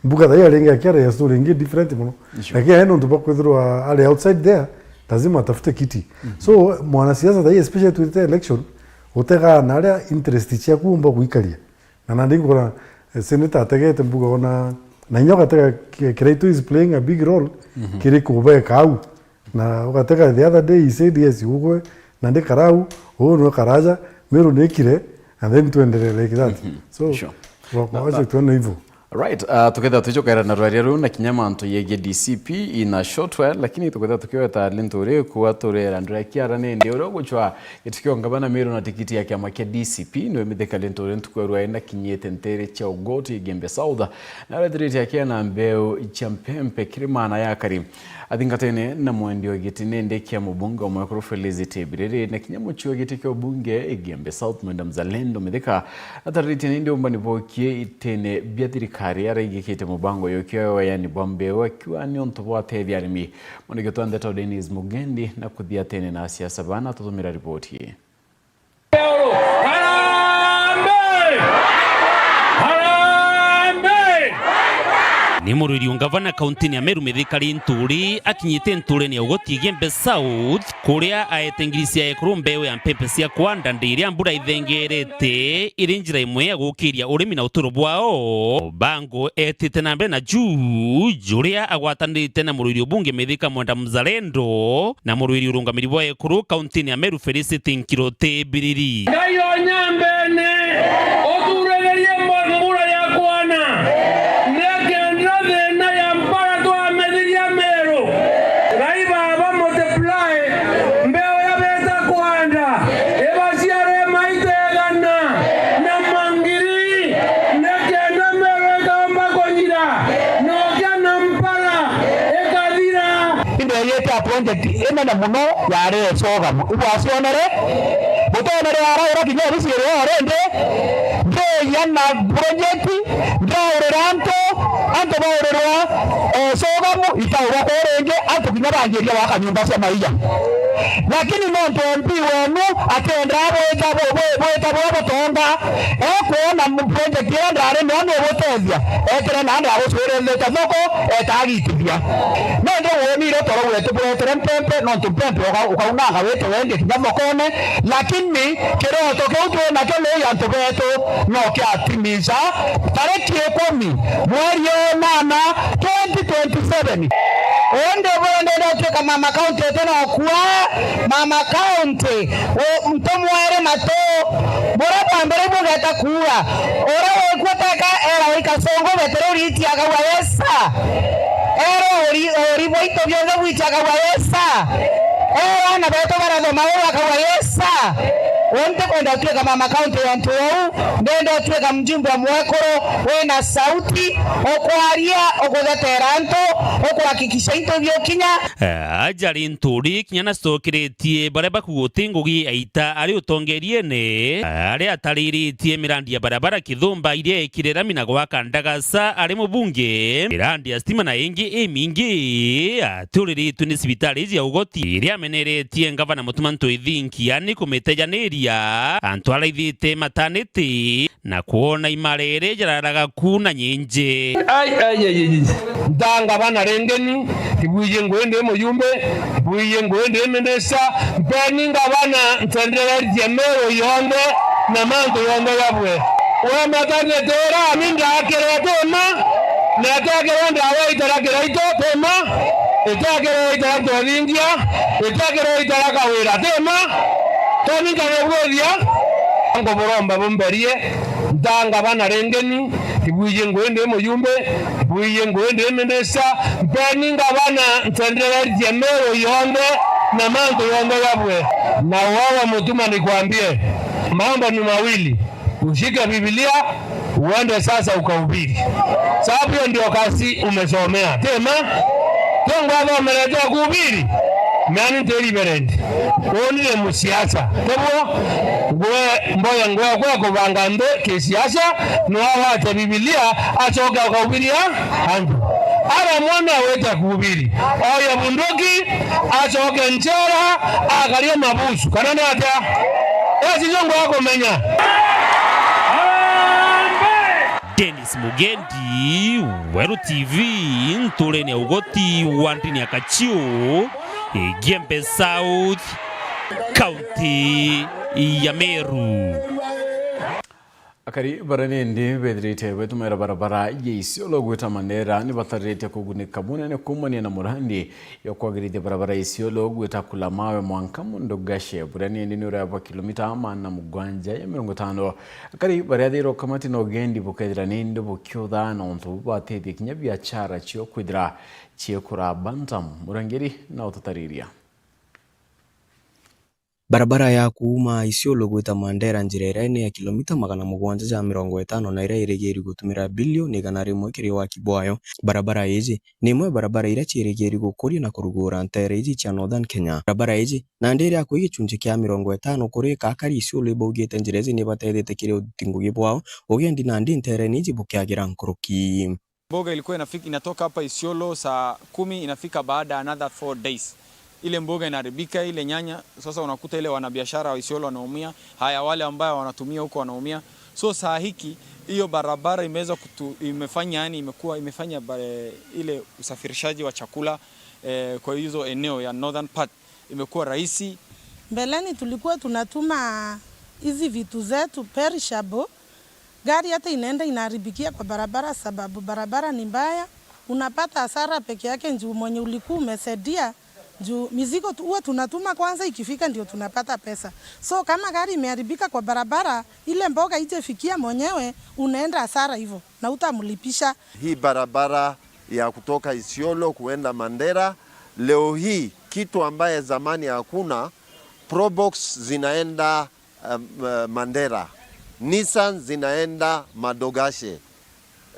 mbuga thaai aringi akiaria story ingi different mono. Sure. Lakini ae nontu bwa kwithirwa ari outside there, lazima atafute kiti. So, mwanasiasa thaai, especially twite election, utegaa na aria interest ciaku umba gwikaria. Na nandi ngona, eh, senator ategete mbuga ona, na inya ugatega Ki-, Kiraitu is playing a big role kiri kubeka au. Na ugatega the other day he said, "Yes, ugwe, na ndi karau, uu nwe karaja, Meru nikire, and then tuendelee like that." So, sure. Wa-, na, wacha na, tuone hivyo. Right, uh, tukethira twichokaira na rwaria ruu na kinya mantu yegie D C P in a short while, lakini tukethira tukiweta Linturi kuwa turera ndura kiara nindi uria uguchwa giti kia ungavana Meru na tikiti ya kiama kia D C P, niwe Mithika Linturi ntuku ya rwae na kinyite ntere cia Ugoti Igembe South, na aretheretie akia na mbeu cia mpempe kiri maana ya akari. Athingatene na mwendi wa giti nindi kia mubunge wa Mwekuru Felix Tebiriri na kinya mucii wa giti kia ubunge Igembe South Mwenda Mzalendo Mithika atariritie nindi umbani bokie itene bia thirikari araigikite mubango yokio ya wayani bwa mbeu akiuga ni untu bwa atethia arimi. Mwandiki wetu wa ndeto Dennis Mugendi na kuthia tene na asiasa bana tutumira ripoti ii. Harambee! Harambee! Ni murwiri ungavana kauntini ya Meru Mithika Linturi akinyite nturene ya Ugoti Igembe South, kuria aete ngiri cia ekuru mbeu ya mpempe cia kwanda ndi iria mbura ithengerete iri njira imwe ya gukiria urimi na uturo bwao. Bango etite na mbere na juu, juria agwatanirite na murwiri ubunge Mithika Mwenda Mzalendo, na murwiri urungamiri bwa ekuru kauntini ya Meru Felicity Nkiroti Biriri. Ngai o nyambene, uturiririe mbo-, mbura ya kwana, nikenda thina ya mpara twamethiria Meru. Ngai Baba multiply, mbeu ya beta kwanda, ibaciare maita igana na mangiri, nikenda Meru ikaumba kunyira, nokia na mpara ikathira. Indo yete a project inene muno yari Ecogamu. Ibwacionere? Butonere araura kinya obisi iri o rindi. Ndiya na project, ndaurira antu, antu baurirwa Ecogamu, itaurwa kuu ringi, antu kinya banjiria gwaka nyumba cia maiya. Lakini nontu M P wenu akiendaa bwita bu-, bu-, bwita buria butonga, ekwona project iria ndari nayo nibutethia, etire na ndagucurithite thoko, etagitithia. Nindi wonire toro wetu buretire mpempe, nontu mpempe uka-, ukaunanga wite wendi kinya thokone, lakini kiroto kiu twi nakio ni antu betu no kiatimisha tariki ikumi mweri wa nana twenty twenty-seven. Undi bundi ndatuika mama county uti no kua, mama county, u-, ntumwere matu, buria bwa mbere bugeta kuuga, uria wikua teka era wika songo betere uriti akauga yesa. Era uri, uri bwaitu bionthe bwiti akauga yesa. Era ana betu barathoma uu akauga yesa. Undi kwenda utuika mama county ya antu ou, ndenda utuika mjumbe wa mwekuru wina sauti, ukwaria, ukuthetera antu, ukuhakikisha into biokinya. Eh, ajari nturi kinya nacokiritie baria bakuguti ngugi aita ari utongeriene, aria atariritie mirandi ya barabara Kithumba iria ekire rami na gwaka ndagasa ari mubunge, mirandi ya stima na ingi imingi. Atiuriritwe ni cibitari cia ugoti iria ameneretie ngavana Mutuma Ntwithinkia ni kumitejaniria antu araithite mataniti na kwona imarere jararaga ku na nyinji. Ai, ai, ai, ai, ai. Ntanga bana rengeni, ibwiji ngui ndi mujumbe, ibwiji ngui ndi minista, mpeni ngavana ntenderetie Meru yonthe na mantu yonthe yabwe. We matanite ura ni ndakire tima, na itekire ndawa itara Kiraitu tima, itekire itara Ntwithinkia, itekire itara Kawira tima, toni nkabibwithia, nkuburomba bumberie, ntanga bana rengeni, ibwiji ngui ndi mujumbe, ibwiji ngui ndi minista, mpeni ngavana ntenderetie Meru yonthe na mantu yonthe yabwe. Na wewe Mutuma nikwambie, mambo ni mawili, ushike Biblia, uende sasa ukahubiri. Sababu hiyo ndio kazi umesomea. Tima? Tongo aba umeleta kuhubiri. Nani nti reverend? Uni ni musiasa. Tebuo? Ngwe, mboya ngwe kwa kubanga nthi kisiasa, no awate Biblia, acoke akahubiria antu. Ara mwana awete kuhubiri. Oye bunduki, acoke njera, akarie mabusu. Kana ni atia? Esi jongo akumenya. Dennis Mugendi, Weru T V, nturene ya ugoti wa ndini ya Kachiu, Igembe South, kaunti ya Meru. Akari baria nindi bethirite betumira barabara ya Isiolo gwita Mandera nibatariritie kugunika bunene kuumania na murandi ya kwagirithia barabara ya Isiolo gwita Kulamawe mwanka Mundugashe, buria nindi ni uraya bwa kilomita magana mugwanja ya mirongo itano. Akari baria thiro kamati na ugendi bukethira nindi bukiutha nontu bubatethia kinya biachara cio kwithira ciikura bantam. Murangiri na utatariria. Barabara ya kuuma Isiolo gwita Mandera njira iria ni ya kilomita magana mugwanja ja mirongo itano na iria irigiri gutumira bilioni igana rimwe kiri waki bwayo. Barabara iji ni imwe ya barabara iria ciirigiri gukuria na kurugura nteere iji cia Northern Kenya. Barabara iji nandi iri akui gicunji kia mirongo itano kuri ika akari Isiolo ibaugite njira iji nibatethite kiri uthiti ngugi bwao, ugendi nandi nteerene iji bukiagira nkuruki. Mboga ilikuwa inafika, inatoka hapa Isiolo saa kumi, inafika baada another four days. Ile mboga inaharibika, ile nyanya, sasa unakuta ile wanabiashara wa Isiolo wanaumia, haya, wale ambao wanatumia huko wanaumia. So saa hiki, hiyo barabara imeweza kutu-, imefanya, yani, imekuwa, imefanya ba-, ile usafirishaji wa chakula, eh, kwa hizo eneo ya northern part imekuwa rahisi. Mbeleni tulikuwa tunatuma hizi vitu zetu perishable, gari hata inaenda inaharibikia kwa barabara sababu barabara ni mbaya. Unapata hasara peke yake juu mwenye ulikuwa umesaidia, juu mizigo tu, huwa tunatuma kwanza, ikifika ndio tunapata pesa. So kama gari imeharibika kwa barabara, ile mboga ijefikia mwenyewe, unaenda hasara hivyo na utamlipisha. Hii barabara ya kutoka Isiolo kuenda Mandera, leo hii kitu ambaye zamani hakuna, Probox zinaenda, um, uh, Mandera, Nissan zinaenda Madogashe,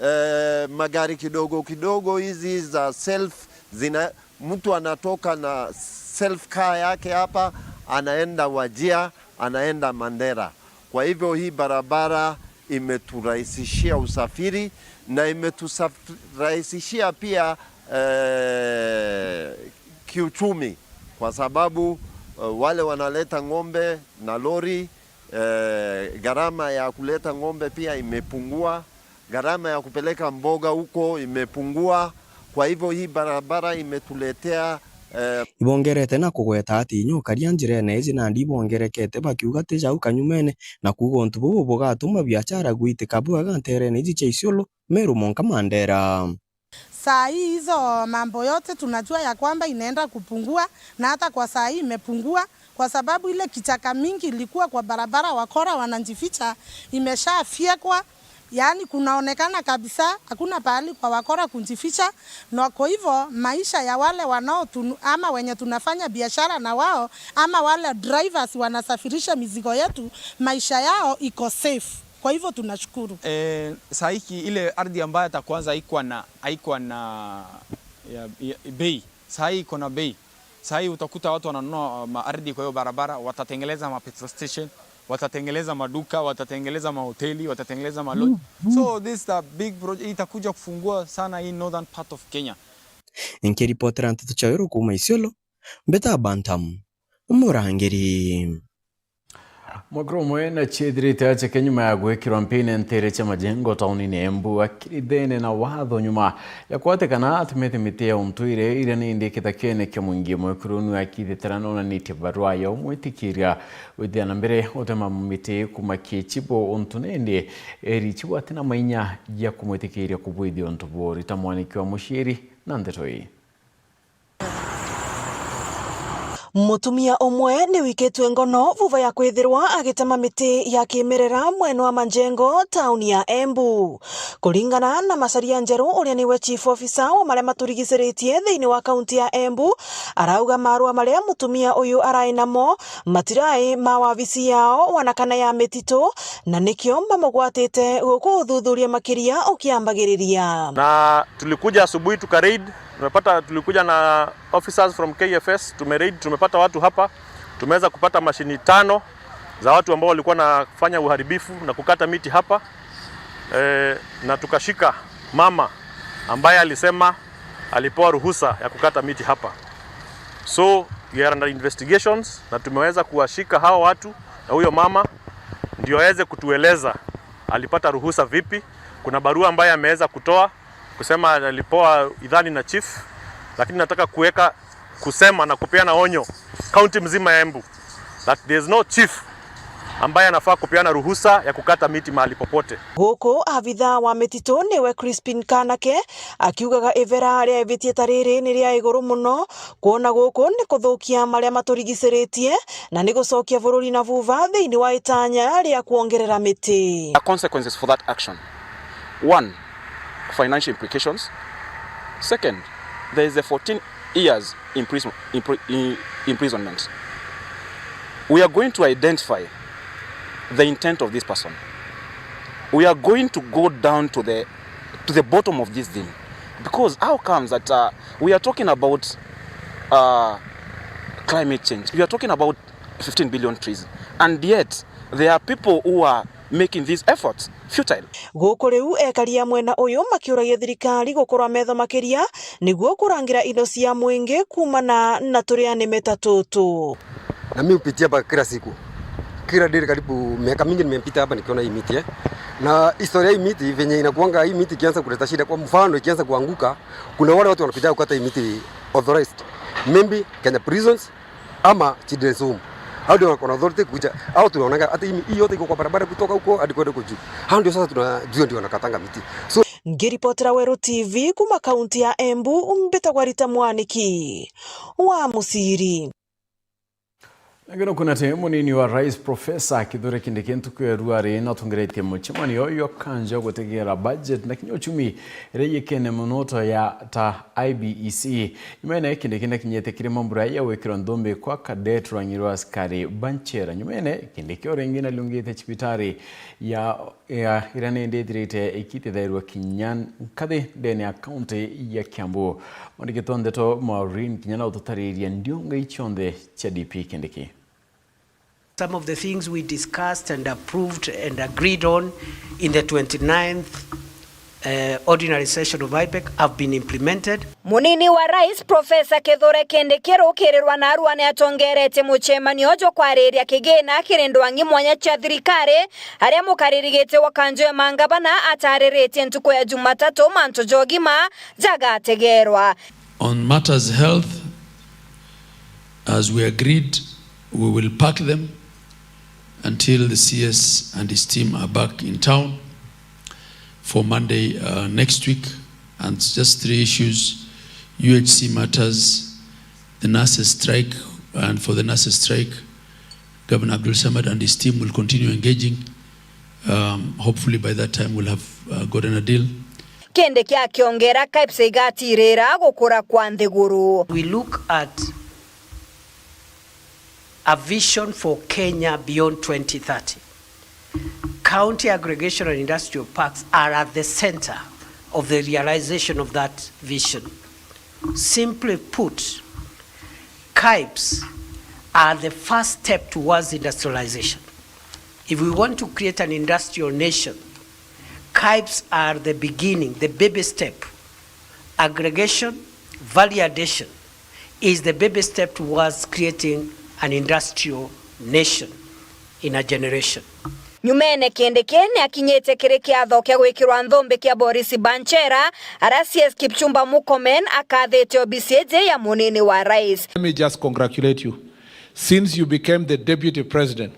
eh, magari kidogo kidogo hizi za self zina, mtu anatoka na self car yake hapa, anaenda Wajir, anaenda Mandera. Kwa hivyo hii barabara imeturahisishia usafiri na imeturahisishia pia, eh, kiuchumi, kwa sababu Eh, wale wanaleta ng'ombe na lori, eh, gharama ya kuleta ng'ombe pia imepungua, gharama ya kupeleka mboga huko imepungua. Kwa hivyo hii barabara imetuletea, eh, Ibongerete na kugweta ati inya ukaria njirene iji nandi ibongerekete, bakiuga ti jau kanyumene, na kuuga untu buu bugatuma biachara gwitika bwega nterene iji cia Isiolo, Meru, Monka, Mandera. Saa hii hizo mambo yote tunajua ya kwamba inaenda kupungua, na hata kwa saa hii imepungua, kwa sababu ile kichaka mingi ilikuwa kwa barabara, wakora wanajificha, imeshafyekwa. Yaani kunaonekana kabisa hakuna pahali kwa wakora kujificha, na kwa hivyo maisha ya wale wanao tunu-, ama wenye tunafanya biashara na wao, ama wale drivers wanasafirisha mizigo yetu, maisha yao iko safe. Kwa hivyo tunashukuru. Eh, saa hii ki-, ile ardhi ambayo hata kwanza haikuwa na, haikuwa na, ya, ya, bei, saa hii iko na bei. Saa hii utakuta watu wananunua, uh, maardhi kwa hiyo barabara, watatengeleza ma petrol station, watatengeleza maduka, watatengeleza mahoteli, watatengeleza malodge. So this is a big project, itakuja kufungua sana hii northern part of Kenya. Nkiripotera nteto cia Weru kuuma Isiolo, mbeta Bantam, Murangiri. Mwakuru umwe na ciethirite acheke nyuma ya gwikirwa mpine ntere cia majengo taunini ya Embu, akiri thene na watho nyuma ya kwatikana atumite miti ya untwire iria ni indi kithakene kia mwingi. Mwekuru nu akithitira nonanitie barua ya umwitikiria withia na mbere utema miti kuma kichibo untu ni indi eri chibo atina mainya ya kumwitikiria kubwithia untu buu. Rita mwaniki wa muciiri na ndeto ii. Mutumia umwe ni wikitwe ngono vuva ya kwithirwa agitema miti ya kimerera mwena wa Majengo, tauni ya Embu. Kuringana na Macharia Njeru, uria niwe chief officer wa maria maturigiciritie thiini wa kaunti ya Embu, arauga marua maria mutumia uyu arai namo matirai ma wabici yao wana kana ya mititu, na nikio mamugwatite guku uthuthuria makiria ukiambagiriria. Na tulikuja asubuhi tuka raid, tumepata, tulikuja na officers from K F S, tume raid, tumepata watu hapa, tumeweza kupata mashini tano za watu ambao walikuwa wanafanya uharibifu na kukata miti hapa. Eh, na tukashika mama ambaye alisema alipewa ruhusa ya kukata miti hapa. So we are under investigations na tumeweza kuwashika hawa watu na huyo mama ndio aweze kutueleza alipata ruhusa vipi. Kuna barua ambayo ameweza kutoa kusema alipewa idhani na chief, lakini nataka kuweka, kusema na kupeana onyo kaunti mzima ya Embu that there is no chief ambaye anafaa kupeana ruhusa ya kukata miti mahali popote. Guku abitha wa mititu niwe Crispin Kanake akiugaga ivera ria ibitie ta riri ni ria iguru muno, kwona guku ni kuthukia maria maturigiciritie na ni gucokia bururi na vuva thiini wa itanya ria kwongerera miti. The consequences for that action. One, financial implications. Second, there is a fourteen years imprison, impri, i, imprisonment. We are going to identify the intent of this person. We are going to go down to the, to the bottom of this thing. Because how comes that, uh, we are talking about, uh, climate change, we are talking about fifteen billion trees, and yet there are people who are making these efforts futile. Guku riu ekari a mwena uyu makiuragia thirikari gukurwa metho makiria niguo kurangira indo cia mwingi kuumana na turianime ta tutu. Na mimi hupitia hapa kila siku. Kila day karibu miaka mingi nimepita hapa nikiona hii miti, eh. Na historia hii miti venye inakuanga, hii miti ikianza kuleta shida, kwa mfano ikianza kuanguka, kuna wale watu wanakuja kukata hii miti authorized. Maybe Kenya Prisons ama Children's Home. Hao ndio wako na authority kuja. Hao tunaonaga hata hii, hii yote iko kwa barabara kutoka huko hadi kwenda huko juu. Hao ndio sasa tunajua ndio wanakatanga miti. So, ngiripotera Weru T V kuma kaunti ya Embu, mbitagwa Rita Mwaniki wa Muciri. Na ngeno kuna te munini wa rais Professor Kithure Kindiki ntuku ya rua ri natongeretie mucemanio yo kanja gutegera budget na kinya uchumi iria yikene muno ta ya ta I B E C. Nyuma ene Kindiki nakinyete kiri mambura ya gwikirwa nthumbi kwa cadet rwang'i rwa askari ba nchera. Nyuma ene Kindiki o ringi naliungite cibitari ya, ya iria ni ndithirite ikitithairwa kinya nkathi ndene ya kaunti ya Kiambu. Mwandiki twa ndeto Maureen kinya na ututariria ndiunga icionthe cia D P Kindiki. Some of the things we discussed and approved and agreed on in the twenty-ninth uh, ordinary session of IBEC have been implemented. Munini wa Rais Profesa Kithure Kindiki rukirirwa narua ni atongeretie mucemanio jwa kwariria kigina kiri ndwang'i mwanya cia thirikari, aria mukariri giti wa kanjo ya mangavana atariritie ntuku ya Jumatatu mantu ja ugima jagategerwa. On matters health, as we agreed, we will park them until the C S and his team are back in town for Monday, uh, next week. And just three issues: U H C matters, the nurses strike, and for the nurses strike, Governor Abdul Samad and his team will continue engaging. Um, hopefully by that time we'll have, uh, gotten a deal. Kindiki akiongera, KAIPS igatirira gukura kwa nthiguru. We look at a vision for Kenya beyond twenty thirty. County aggregation and industrial parks are at the center of the realization of that vision. Simply put, KAIPS are the first step towards industrialization. If we want to create an industrial nation, KAIPS are the beginning, the baby step. Aggregation, value addition is the baby step towards creating an industrial nation in a generation. Nyumene Kindiki ni akinyite kiri kiatho kia gwikirwa nthumbi kia Boris Banchera, aria C S Kipchumba Murkomen akathite obisi iji ya munini wa rais. Let me just congratulate you. Since you became the deputy president,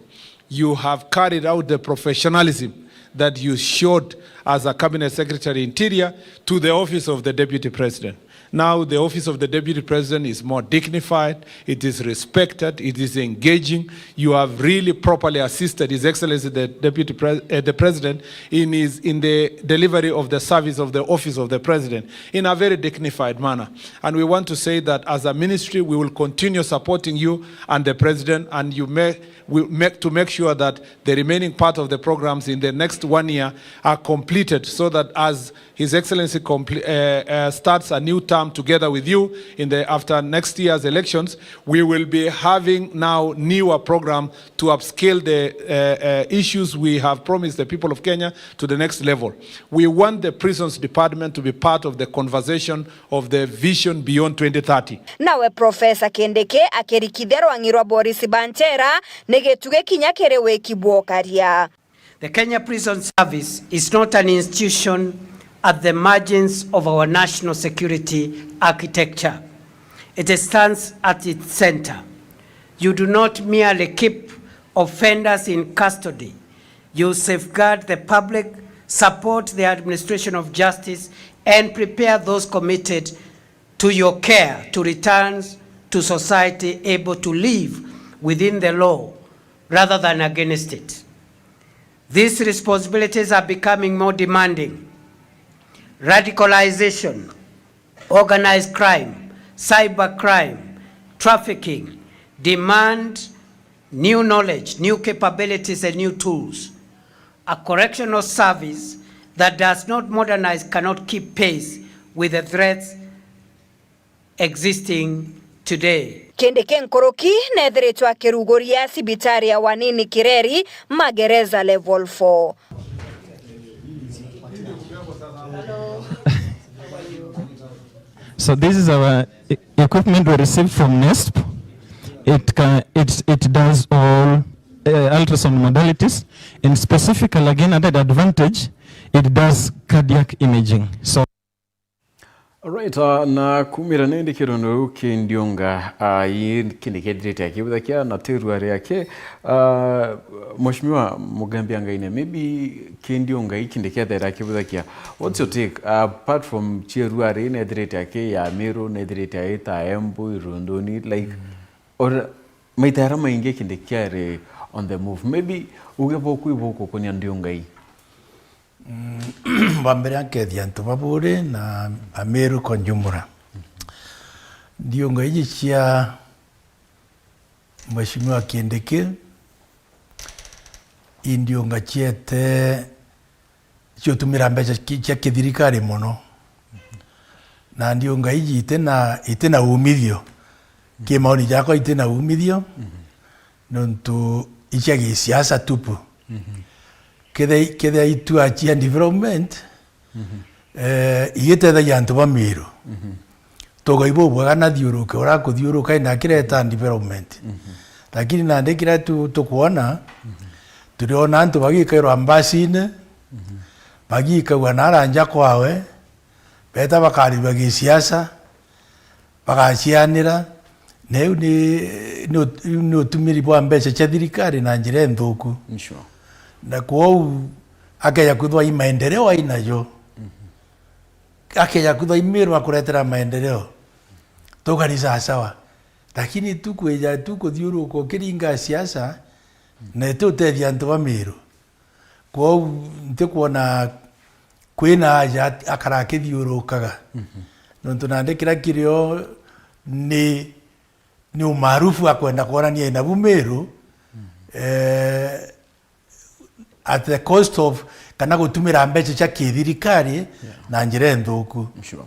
you have carried out the professionalism that you showed as a cabinet secretary interior to the office of the deputy president. Now the office of the deputy president is more dignified, it is respected, it is engaging. You have really properly assisted His Excellency the Deputy Pre- uh, the President in his in the delivery of the service of the office of the President in a very dignified manner. And we want to say that as a ministry, we will continue supporting you and the President, and you may we make to make sure that the remaining part of the programs in the next one year are completed, so that as His Excellency compl- uh, uh, starts a new term together with you in the after next year's elections, we will be having now newer program to upscale the uh, uh, issues we have promised the people of Kenya to the next level. We want the prisons department to be part of the conversation of the vision beyond twenty thirty. Nawe Profesa Kindiki akirikithia rwang'i rwa Boris Banchera ni gitugi kinya kiri wiki bwokaria. The Kenya Prison Service is not an institution at the margins of our national security architecture. It stands at its center. You do not merely keep offenders in custody. You safeguard the public, support the administration of justice, and prepare those committed to your care to return to society able to live within the law rather than against it. These responsibilities are becoming more demanding. Radicalization, organized crime, cyber crime, trafficking demand new knowledge, new capabilities, and new tools. A correctional service that does not modernize cannot keep pace with the threats existing today. Kindiki nkuruki neethiritwe akiruguria cibitari ya Wanini Kireri, Magereza Level four. So this is our e- equipment we received from NESP. It can, it, it does all uh, ultrasound modalities. In specifically, again, added advantage, it does cardiac imaging. So Alright, uh, na kumira nindi kirundu kiu Kindiunga, uh, ii kindi kethirite akibuthakia na tirua riake, uh, Mheshimiwa Mugambi Angaine, maybe Kindiunga ii kindi kethira akibuthakia. What's your take? Uh, apart from chirua ri nethirite aki ya Meru, nethirite aita Embu, Irunduni, like, or maita jaria maingi kindi kiari on the move. Maybe uge buku ibuku kunia Ndiunga ii. Mm, bwa mbere ankethia antu ba Buuri na Ameru kwa jumla. Ndiunga iji cia Mheshimiwa Kindiki, i ndiunga ciete ciutumira mbeca ki- cia kithirikari mono. Na ndiunga iji itina, itina umithio. Ki maoni jakwa itina umithio, nontu i cia gisiasa tupu. Kethia, kethia itua cia development, Eh, igitethagia antu ba Miru. Tugai bubwega na thiuruke, urakuthiuruka ina kireta development. Lakini nandi kiria tu-, tukwona, turiona antu bagikairwa mbasine, bagikagua nara nja kwawe, beta bakarirua gisiasa, bagacianira, na iu ni, ni ut-, ni utumiri bwa mbeca cia thirikari na njira inthuku. Sure. Na kwou akeja kwithwa i maendeleo ainajo. Akeja kwithwa i Miru akuretera maendeleo. Tukari sawasawa. Lakini tu kwija tu kuthiuruka ukiringa siasa, na iti utethia antu ba Miru. Kwou ntikwona kwina aja at-, akara akithiurukaga. Nontu nandi kiria kirio ni, ni umaarufu akwenda kwonania inabu Miru, eh, at the cost of kana gutumira mbeca cia kithirikari na njira inthuku. Sure.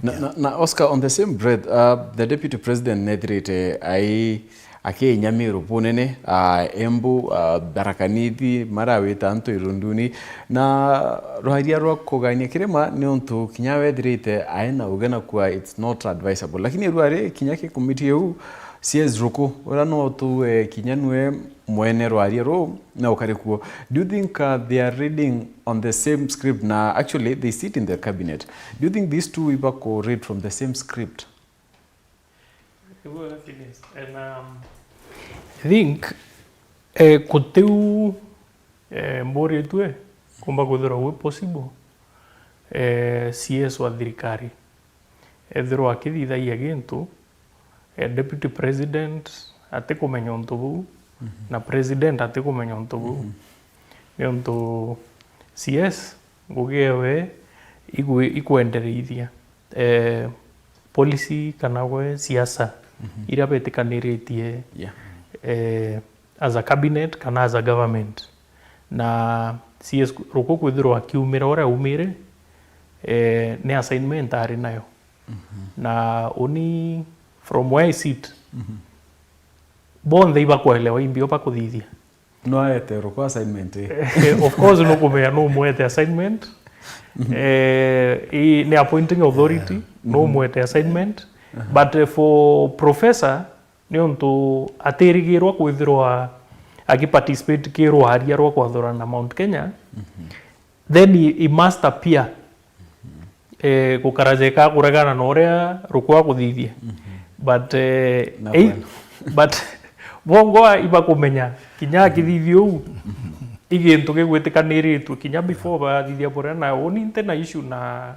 Na, na, na Oscar, on the same breath, uh, the deputy president nethirite ai akinya Miru bunene, ah, Embu, ah, Tharaka Nithi, marawita antu irunduni. Na rwaria rwa kugania kirima ni untu kinya wethirite aina ugena kuwa it's not advisable. Lakini rwari kinya ki committee iu, C S Ruku, ura no tuwe kinya nwe mwene rwaria ruu na ukari kuo. Do you think, uh, they are reading on the same script? Na actually, they sit in the cabinet. Do you think these two ibako read from the same script? Igua Phineas, and, um, I think, eh, kutiu, eh, mburitue kumba kwithirwa gwi possible, eh, C S wa thirikari ethirwa akithithagia gintu, eh, deputy president atikumenya untu buu, na president atikumenya untu buu. Niuntu C S ngugi ewe igwi-, ikwendereithia, eh, policy kana gwe siasa iria betikaniritie, yeah, eh, as a cabinet kana as a government. Na C S Ruku kwithirwa akiumira uria aumire, eh, ni assignment ari nayo. Na uni, from where I sit, bonthe ibakwelewa imbio bakuthithia. No aete Ruku assignment, eh? Eh, of course, nukumenya numwete assignment. Eh, i, ni appointing authority, numwete assignment. But, eh, for professor, niuntu atirigirwa kwithirwa akiparticipate ki rwaria rwa kwathurana Mount Kenya, then he, he must appear, eh, gukara jeka kuregana na uria Ruku akuthithia. But, eh, but bongwa ibakumenya kinya akithithia uu, i gintu gigwitikaniritue kinya before bathithia buria, na uni nti na issue na,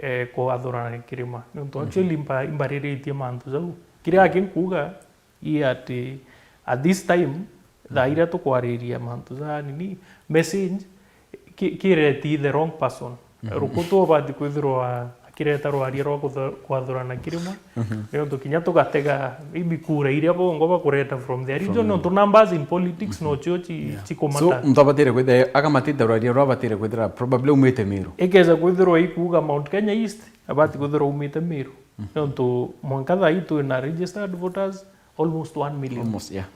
eh, kwathurana kirima. Niuntu actually imba-, imbariritie mantu jau. Kiria aki nkuuga, i ati at this time, thaa iria tukwariria mantu ja nini, message ki-, kireti the wrong person. Ruku tu ubati kwithirwa akireta rwaria rwa kutho-, kwathurana kirima, niuntu kinya tugatega maybe kura iria bongwa bakureta from their region, niuntu numbers in politics nocio ci-, cikumata. So, muntu abatire kwithira, akamatite rwaria rwa abatire kwithira probably umite Miru. Ikeza kwithirwa ikuuga Mount Kenya East, abati kwithirwa umite Miru. Niuntu mwanka thaa ii twina registered voters almost one million. Almost, yeah.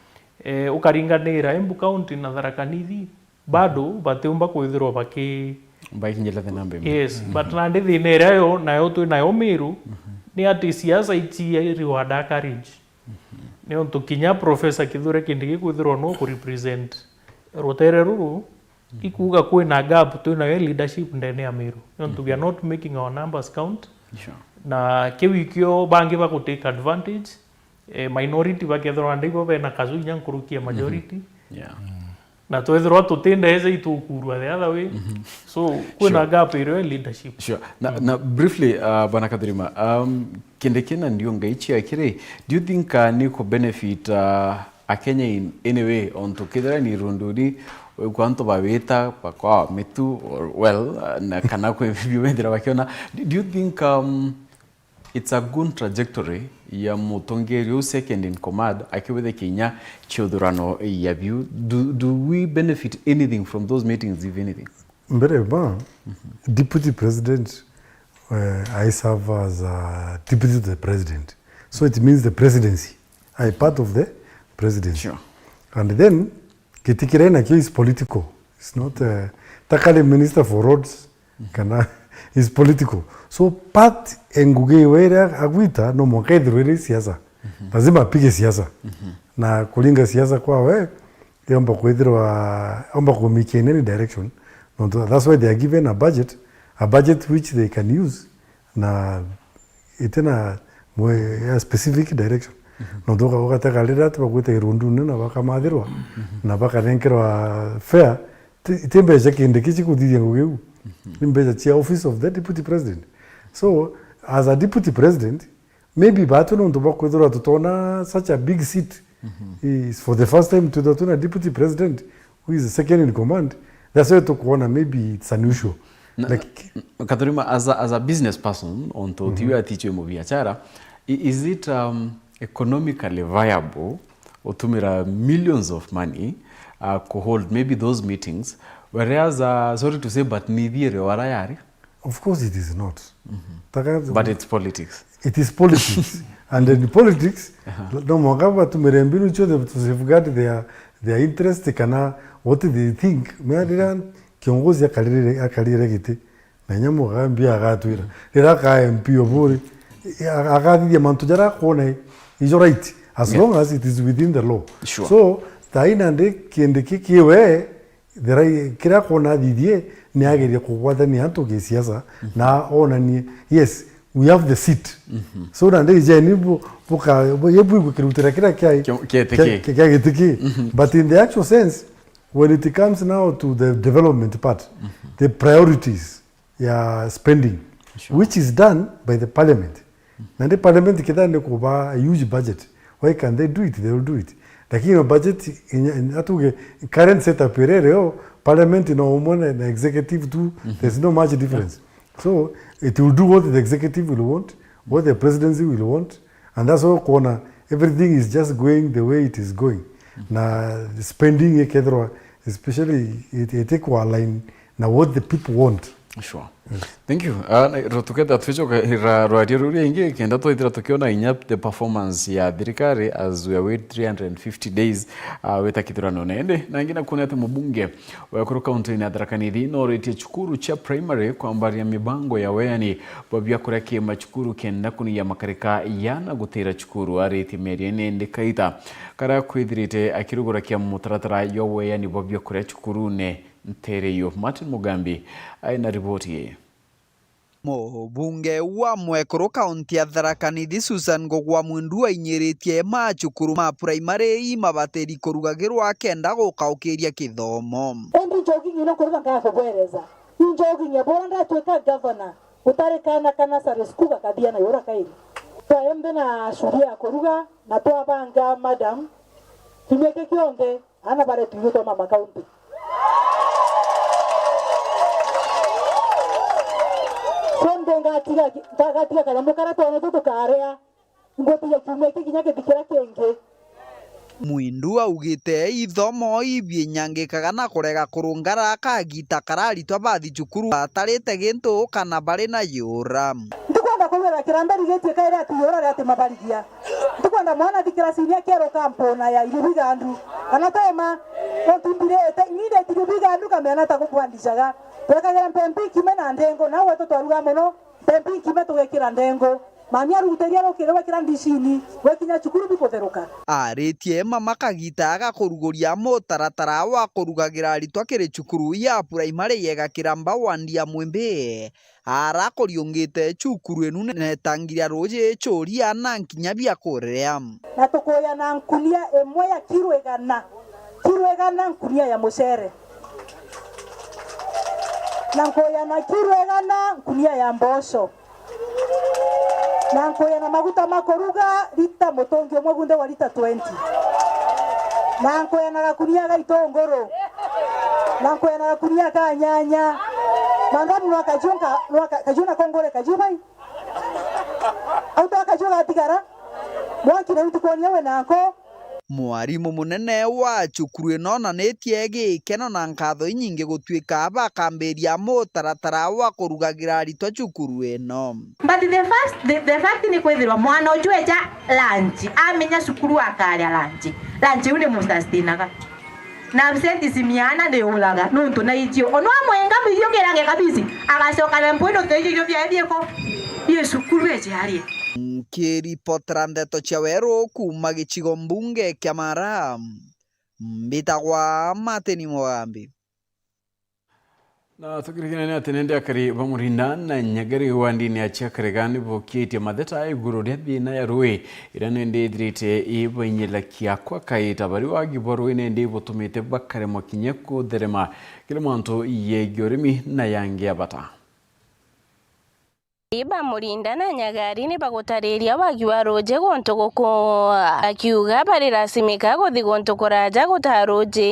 Eh, ukaringanira Embu County na Tharaka Nithi, bado batiumba kwithirwa baki- Baikinyira the number imwe. Yes, but nandi thina iria yo, nayo twi nayo Miru, ni ati siasa ici reward a courage. Niuntu kinya Professor Kithure Kindiki kwithirwa no ku represent rutere ruru, ikuuga kwina gap twinayo leadership ndene ya Miru. Niuntu we are not making our numbers count. Sure. Na kiu ikio bangi bagu take advantage, eh, minority bakethirwa ndaibo bena kazu inya nkuruki ya majority. Yeah. Na twethirwa tutindeze itukurwa the other way. So, kwina gap irio ya leadership. Sure. Na, na briefly, uh, Bwana Kathurima, um, Kindiki na Ndiunga ici akiri, do you think, uh, ni ku benefit, uh, Akenya in any way? Ontu kethira ni irunduni, kwa antu bawita, bakwa mitu, or, well, uh, na kana kwi biu bethira bakiona. Do, do you think, um, it's a good trajectory ya mutongeri u second in command akiwithe kinya ciuthurano ya biu? Do, do we benefit anything from those meetings, if anything? Mbere ba, deputy president, eh, I serve as a deputy to the president. So it means the presidency. I part of the presidency. Sure. And then, giti kiria nakio is political. It's not, eh, takari minister for roads, kana Is political. So, part e ngugi iwe iria agwita, no mwanka ithirwe iri siasa. Lazima apige siasa. Na kuringa siasa kwawe, yomba kwithirwa, yomba kumikia in any direction. Nontu, that's why they are given a budget, a budget which they can use, na itina mwe-, a specific direction. Nontu uga-, ugatega riria ati bagwita irundune na bakamathirwa, na bakanenkerwa fare, ti, ti mbeca Kindiki cikuthithia ngugi iu. Ni mbeca cia office of the deputy president. So, as a deputy president, maybe batu nontu bwa kwithirwa tutona such a big seat, is for the first time twithirwa twina deputy president who is the second in command. That's why tukwona maybe it's unusual. Na, like, na, Kathurima, as a, as a business person, ontu tiwe atichwe mu biashara, i-, is it, um, economically viable utumira millions of money, uh, ku hold maybe those meetings, whereas, uh, sorry to say, but ni thiere wara yari? Of course it is not. Taka- But it's politics. It is politics. And in politics, no mwanka batumire mbinu ciothe to safeguard their, their interest kana what they think. Mea riria kiongozi akarire, akarire giti, na inya mugambia agatwira. Riria aka M P o buri, a-, agathithia mantu jaria akwona ijo right, as long as it is within the law. Sure. So, thaina ndi Kindiki kiwe, the right, kiria akwona athithie, ni agerie kugwathania antu gisiasa, na onanie, yes, we have the seat. So, nandi ijeni bu-, buka-, bu-, ye bwigwe kirutira kiria kia, kia, kia giti ki. But in the actual sense, when it comes now to the development part, the priorities ya spending, which is done by the parliament. Nandi parliament kethira ni kuba a huge budget, why can they do it? They will do it. Lakini no budget, inya, atuge current setup iria irio, parliament no umwe na, na executive tu, there's no much difference. So, it will do what the executive will want, what the presidency will want, and that's why kuona everything is just going the way it is going. Na spending ikethirwa, especially it, it align na what the people want. Sure. Thank you. Ah, na, ro-, tukethira twicoka ira rwaria ruu ringi, kenda twithira tukiona inya the performance ya thirikari as we await three hundred and fifty days, ah, wita kithurano. Na indi, na ingi na kuona ati mubunge wa ekuru kaunti-ini ya Tharaka Nithi noritie cukuru cia primary kwambaria mibango ya weani bwa biakuria ki macukuru kenda kunyia makarika yana gutira cukuru. Aritie miario ino indi kaita karia kwithirite akirugurakia mutaratara jwa weani bwa biakuria cukurune ntere iyo. Martin Mugambi aina riboti ii. Mubunge wa mwekuru kaunti ya Tharaka Nithi Susan Ngugi wa Mwindu ainyiritie macukuru ma primary imabatiri kurugagirwa kenda gukaukiria kithomo. Indi njogi ng'ino kuruga ngakubwereza. Injogi ng'ia bora ndatwika governor, utari kana kana Sunday school gakathia na yura kairi. Twaembe na shughuli ya kuruga na twabanga madam, kiumia kiki kionthe, ana bare tuigutwa mama county. So, ndo ngatiga, ngatiga kanyamu karia twana tu tukaria. Ngutiga kiumia kiki kinya kithikira kingi. Mwindu augite ithomo ibinyangikaga na kurega kurungara kagita karia aritwa bathi cukuru batarite gintu kana bari na yura. Ndikwenda kuwira kiramberi gitie kairi ati yura ri ati mabarigia. Ndikwenda mwana athi kirasini akieruka mpona ya iribigandu. Kana toma, nontu mbirite, ng'indite iribigandu kamena ta kumbwandishaga. Twekagira mpempi nkime na ndengo, na gwetu twaruga mono, mpempi nkime tugekira ndengo. Mami arugutiria rukiri gwikira ndicini, gwikinya cukuru bikutheruka. Aritie mama kagita ga kuruguria mutaratara wa kurugagira aritwa kiri cukuru ya primary yega Kiramba wandi ya Mwimbi, arakuriungite cukuru inu netangiria ruji, churia na nkinya bia kuria. Na tukuya na nkunia imwe ya kiro igana, kiro igana nkunia ya mucere. Na nkuya na kiro igana nkunia ya mboco. Na nkuya na maguta ma kuruga lita mutungi umwe gunthe wa lita twenty. Na nkuya na gakunia ga itunguru. Na nkuya na gakunia ka nyanya. Madam, nwa kaju nka-, nwa ka-, kaju nako ngure kaju bai? Au twa kaju gatigara? Mwanki na utikwonia we nako? Mwarimu munene wa cukuru ino onanitie gikeno na nkatho inyingi gutuika bakambiria mutaratara wa kurugagira aritwa cukuru ino. But the first, the, the fact ni kwithirwa mwana uju eja lunch, amenya cukuru akaria lunch. Lunch iu ni musustainaga. Na absent simiana ni uraga, nuntu na itio. Ono amwenga mithio kirage kabisi, agacoka na mpwino tejo jo bia bieko. Bie cukuru eje arie. Nkiripotera ndeto cia weru kuuma gicigo mbunge kia Mara, mbitagwa Martin Mugambi. Na tukirikane ni ati nende akari ba Murinda na Nyagari wandini ya Chiakarega ni bokitie matheta iguru ria thina ya rui iria nende ithirite ibainyirakia kwa kaita bari wagi bwa rui nende ibutumite bakaremwa kinya kutherema kiri mantu yegi urimi na yangi ya bata. Iba Murinda na Nyagari ni bagutariria wagi wa ruuji guntu guku, bakiuga bari lasimika guthi guntu kuraja gutaa ruuji,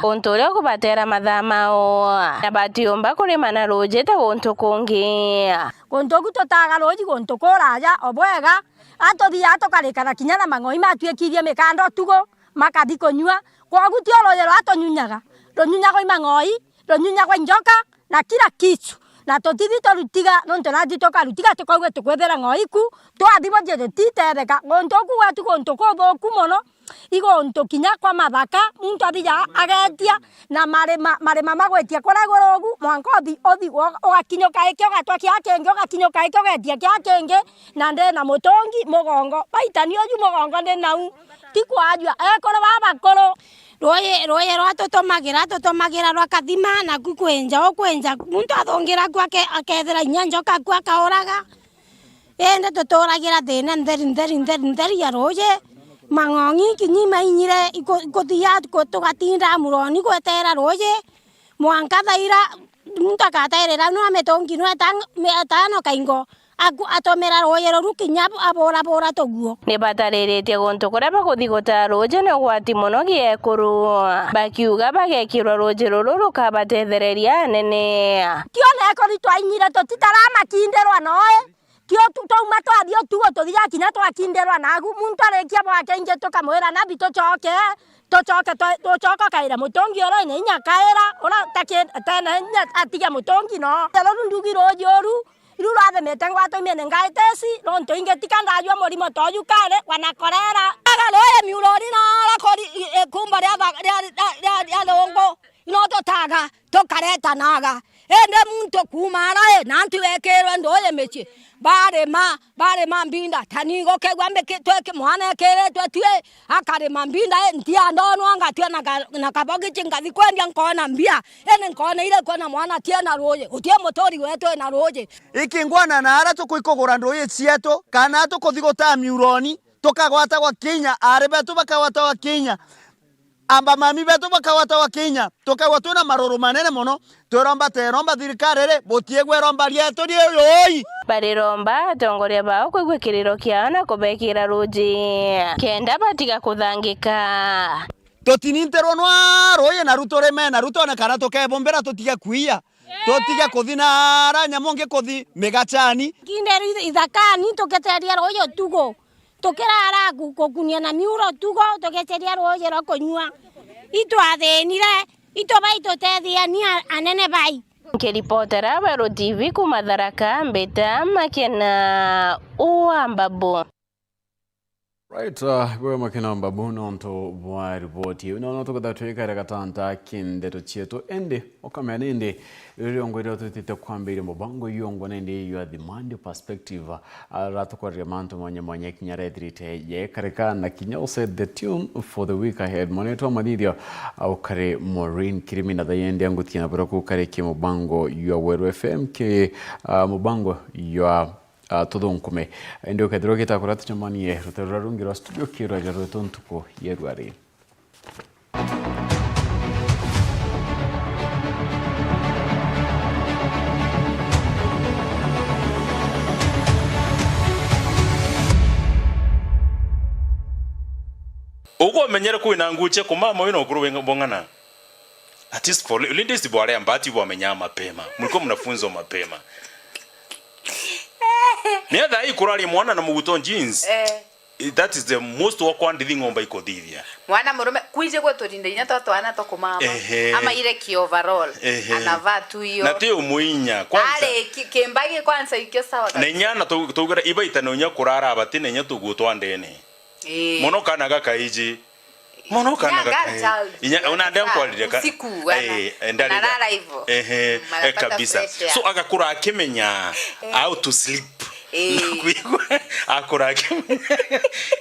untu uria ukubatera mathaa mao, na batiumba kurima na ruuji ta guntu kungi. Guntu uku tutaaga ruuji guntu kuraja o bwega, atuthiaga tukarikana kinya na mang'oi matuikirie mikanda utuku, makathi kunyua. Kwogu tio ruuji rwa tunyunyaga, runyunyagwa i mang'oi, runyunyagwa i njoka, na kila kitu. Na tutithi turutiga, nontu nathi tukarutiga tukauga tukwithira ng'oi ku, twathi buji tutitetheka. Guntu uku gwetu guntu kuthuku mono, i guntu kinya kwa mathaka, muntu athija agetia, na marima, marima magwitia kuria iguru ugu, mwanka uthi, uthi, u-, ugakinyuka iki ugatwa kia kingi, ugakinyuka iki ugetia kia kingi, na ndi na mutungi mugongo. Baitani uju mugongo ndi nau, ti kwajua, ekuru babakuru. Ruuji, ruuji rwa tutumagira, tutumagira rwa kathima, naku kwinja, ukwenja, muntu athungira ku ake-, akethira inya njoka ku akauraga. Indi tuturagira thina ntheri, ntheri, ntheri, ntheri ya ruuji. Mang'ong'i kinya imainyire, iku-, ikuthia, ku-, tugatinda muroni gweterera ruuji. Mwanka thaira, muntu akatairira nwa mitungi nwa etang-, me-, etano kaingo, aku-, atomera ruuji ruru kinya abu-, aburabura tuguo. Ni batariritie guntu kuria bakuthi gutaa ruuji ni ugwati mono giekuru, bakiuga bagekirwa ruuji ruru rukabatethereria anene. Kiona ekori twainyire tutitara makindirwa noe. Tio tu-, twauma twathi utugo tuthija kinya twakindirwa nagu, muntu arikia bwake ingi tukamwira, "Nabi tucoke, tucoke twa-, tucoke ukaire mutungi uria ina inya kaira, uria taki-, atena inya atige mutungi no." Ruru ndugi ruuji uru, iru rwathimite ngwata imiene ngaitesi, nontu ingi tika ndajua murimo toju kari, wana korera. Aga ruuji miuroni na arakori i-, ikumba ria tha-, ria, ria, ria, ria rungu, no tutaga, tukaretanaga. Indi muntu kuuma ara i, na antu bekirwe nduuji micii, barima, barima mbinda, ta ni gukigua mbiki-, twiki-, mwana ekiritwe tui, akarima mbinda, i, ntia ndonwa ngatua na ka-, na kabogiti ngathi kwendia nkona mbia, indi nkona ire kwona mwana tie na ruuji, gutie muturi wetu ina ruuji. Iki ngwana na ara tukuikugura nduuji cietu, kana tukuthi gutaa miuroni, tukagwatagwa kinya, ari betu bakagwatagwa kinya. Amba mami betu bakagwatagwa kinya, tukagwa twina maruru manene mono, twiromba teromba thirikari ri, butiigwa iromba rietu riu yoi. Bariromba atongoria bao kwigua kiriro kiao na kubekira ruuji, kenda batiga kuthangika. Tutinintirwe nwa ruuji naru turime, naru twone kana tukebumbira tutige kwiya. Tutige kuthi na ara nyamu ngi kuthi migachani. Kinderu ith-, ithakani tugeteria ruuji utugo. Tukirara ku-, gukunia na miuro utugo, tugeteria ruuji rwa kunyua. Itwathinire, itubai tutethiania anene bai. Nkiripotera Weru T V kuuma Tharaka, mbita Makena wa Mbabu. Right, uh, bwe Makena Mbabu nontu bwa riboti iu. Nono tukatha twikare gatanta ki ndeto cietu, indi ukamenya nindi riu riongo iria twitite kwambiria mubango yongwa nindi yua The Monday Perspective, uh, aratukorire mantu mwanya mwanya kinya rethirite yekarika na kinya u set the tune for the week ahead. Mwanetwa Mathithio, uh, ukari Maureen Kirimi na thayendi angutie na bura kukari ki mubango yua Weru F M ki, uh, mubango yua ah, tuthunkume. Indi ukethirwa ugita kuria tucemanie rutero ruria rungi rwa studio kirwaja rwetu ntuku ya rwari. Ugu umenyere kwina nguu cia kumama wina ukuru bong'ana. At least for li-, ladies bwarea mbati bwamenyaa mapema. Mlikuwa mnafunzwa mapema. Ni thaa hii kuraria mwana na muguto jeans. Eh. That is the most awkward thing omba ikuthithia. Mwana murume, kwiji gwe turinda inya twa twana twa kumama. Ehe. Amaire ki overall. Ehe. Anavaa tu hiyo. Na ti umuinya. Kwanza. Ari ki-, kimbagi kwanza ikio sawa kabisa. Na inya na tu-, tugira ibaita na unya kurara abati na inya tuguo twa ndene. Eh. Mono kana gakaiji. Mwana kana Inya girl gaka, eh. Child. Inya, una ndio Sasa, nkwarire ka-, usiku, wana. Eh, eh, ndari Unalala hivyo. Ehe, Mm, eh, anapata kabisa. Fresh air. So, agakura akimenya Eh. how to sleep. Eh. Akura akimenya.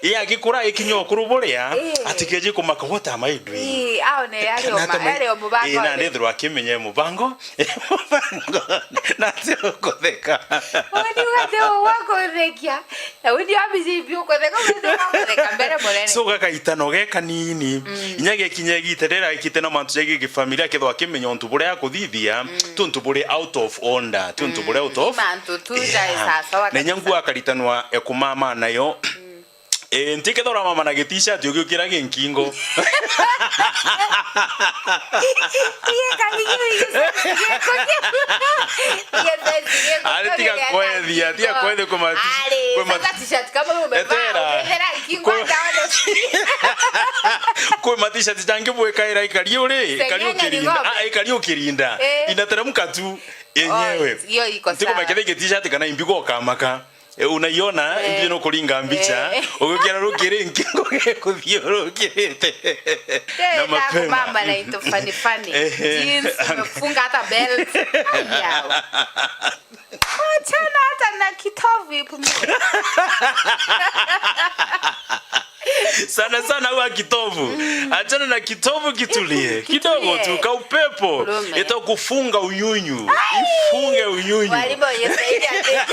Iya, agikura ikinya ukuru buria, Eh. atikeje kumaka, "What am I doing?" Eh, aone yari Kana oma, ata mai-, yari o mubango eh, na uri. Ndethirwa akimenya mubango, mubango. Na ti ukutheka. Uni wate wa kuthekia. Na uni wambici biu kutheka, wete wa kutheka mbere munene. So, gakaitano ge kanini, Mm. inya gekinya igita riria ikite na mantu jagi gifamilia, kethwa akimenya untu buria akuthithia, Mm. ti untu buri out of order, ti untu buri out of Mantu tu Yeah. jai sawa sawa Na inya kabisa. Ngua akaritanwa ekumama nayo. Mm. Eh, ntikethora mama na gitishati ugiukira ginkingo. Iye kali, iye, iye, iye, iye, iye, iye, Ari tiga kwethia, tiga kwethia kwe mati-, Ari, kwe mati-, sasa t-shirt kama wewe umevaa, Etera. Umevaa kingo Kwe- hata wale. Kwe ma t-shirt jangi bwekaira ikari uri, ikari Seng'eng'e ukirinda. Ni ng'ombe. Ah, ikari ukirinda. Eh. Inateremka tu yenyewe. Oh, hiyo iko sawa. Ntikumenya kethira t-shirt kana imbigo ukamaka. Eh, unaiona, Eh. Imbi no kuringa mbicha, Eh. Ugikira rukiri nkingo gikuthiurukirite. Eh, Na na mapema. Kumama na into funny funny. Ehe. Jeans, umefunga hata belt. Ai, yao. Achana hata na kitovu ipumue. Sana sana huwa kitovu. Achana na kitovu kitulie. Kidogo tu, kitulie. Ka upepo. Urume. Itakufunga unyunyu. Ai! Ifunge unyunyu. Mwalimu, yesaidia tena.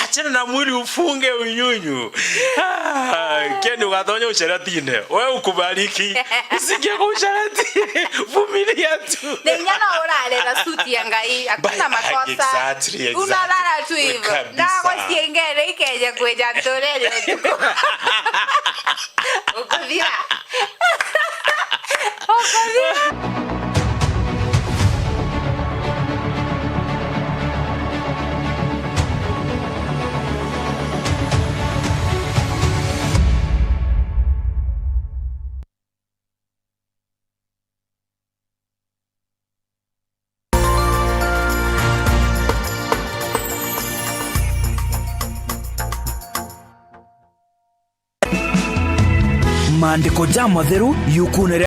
Achana na mwili ufunge unyunyu. Ah, Ken, ugatonya uceratine. We ukubariki. Usikie kwa ucerati. Vumilia tu. Na inya no urare na suti ya Ngai. Hakuna By- makosa. Exactly, exactly. Unalala tu hivyo. Kabisa. Na gociengere ikeje kweja nturere utuku. Ukuthira. Ukuthira. Maandiko jamatheru yukuune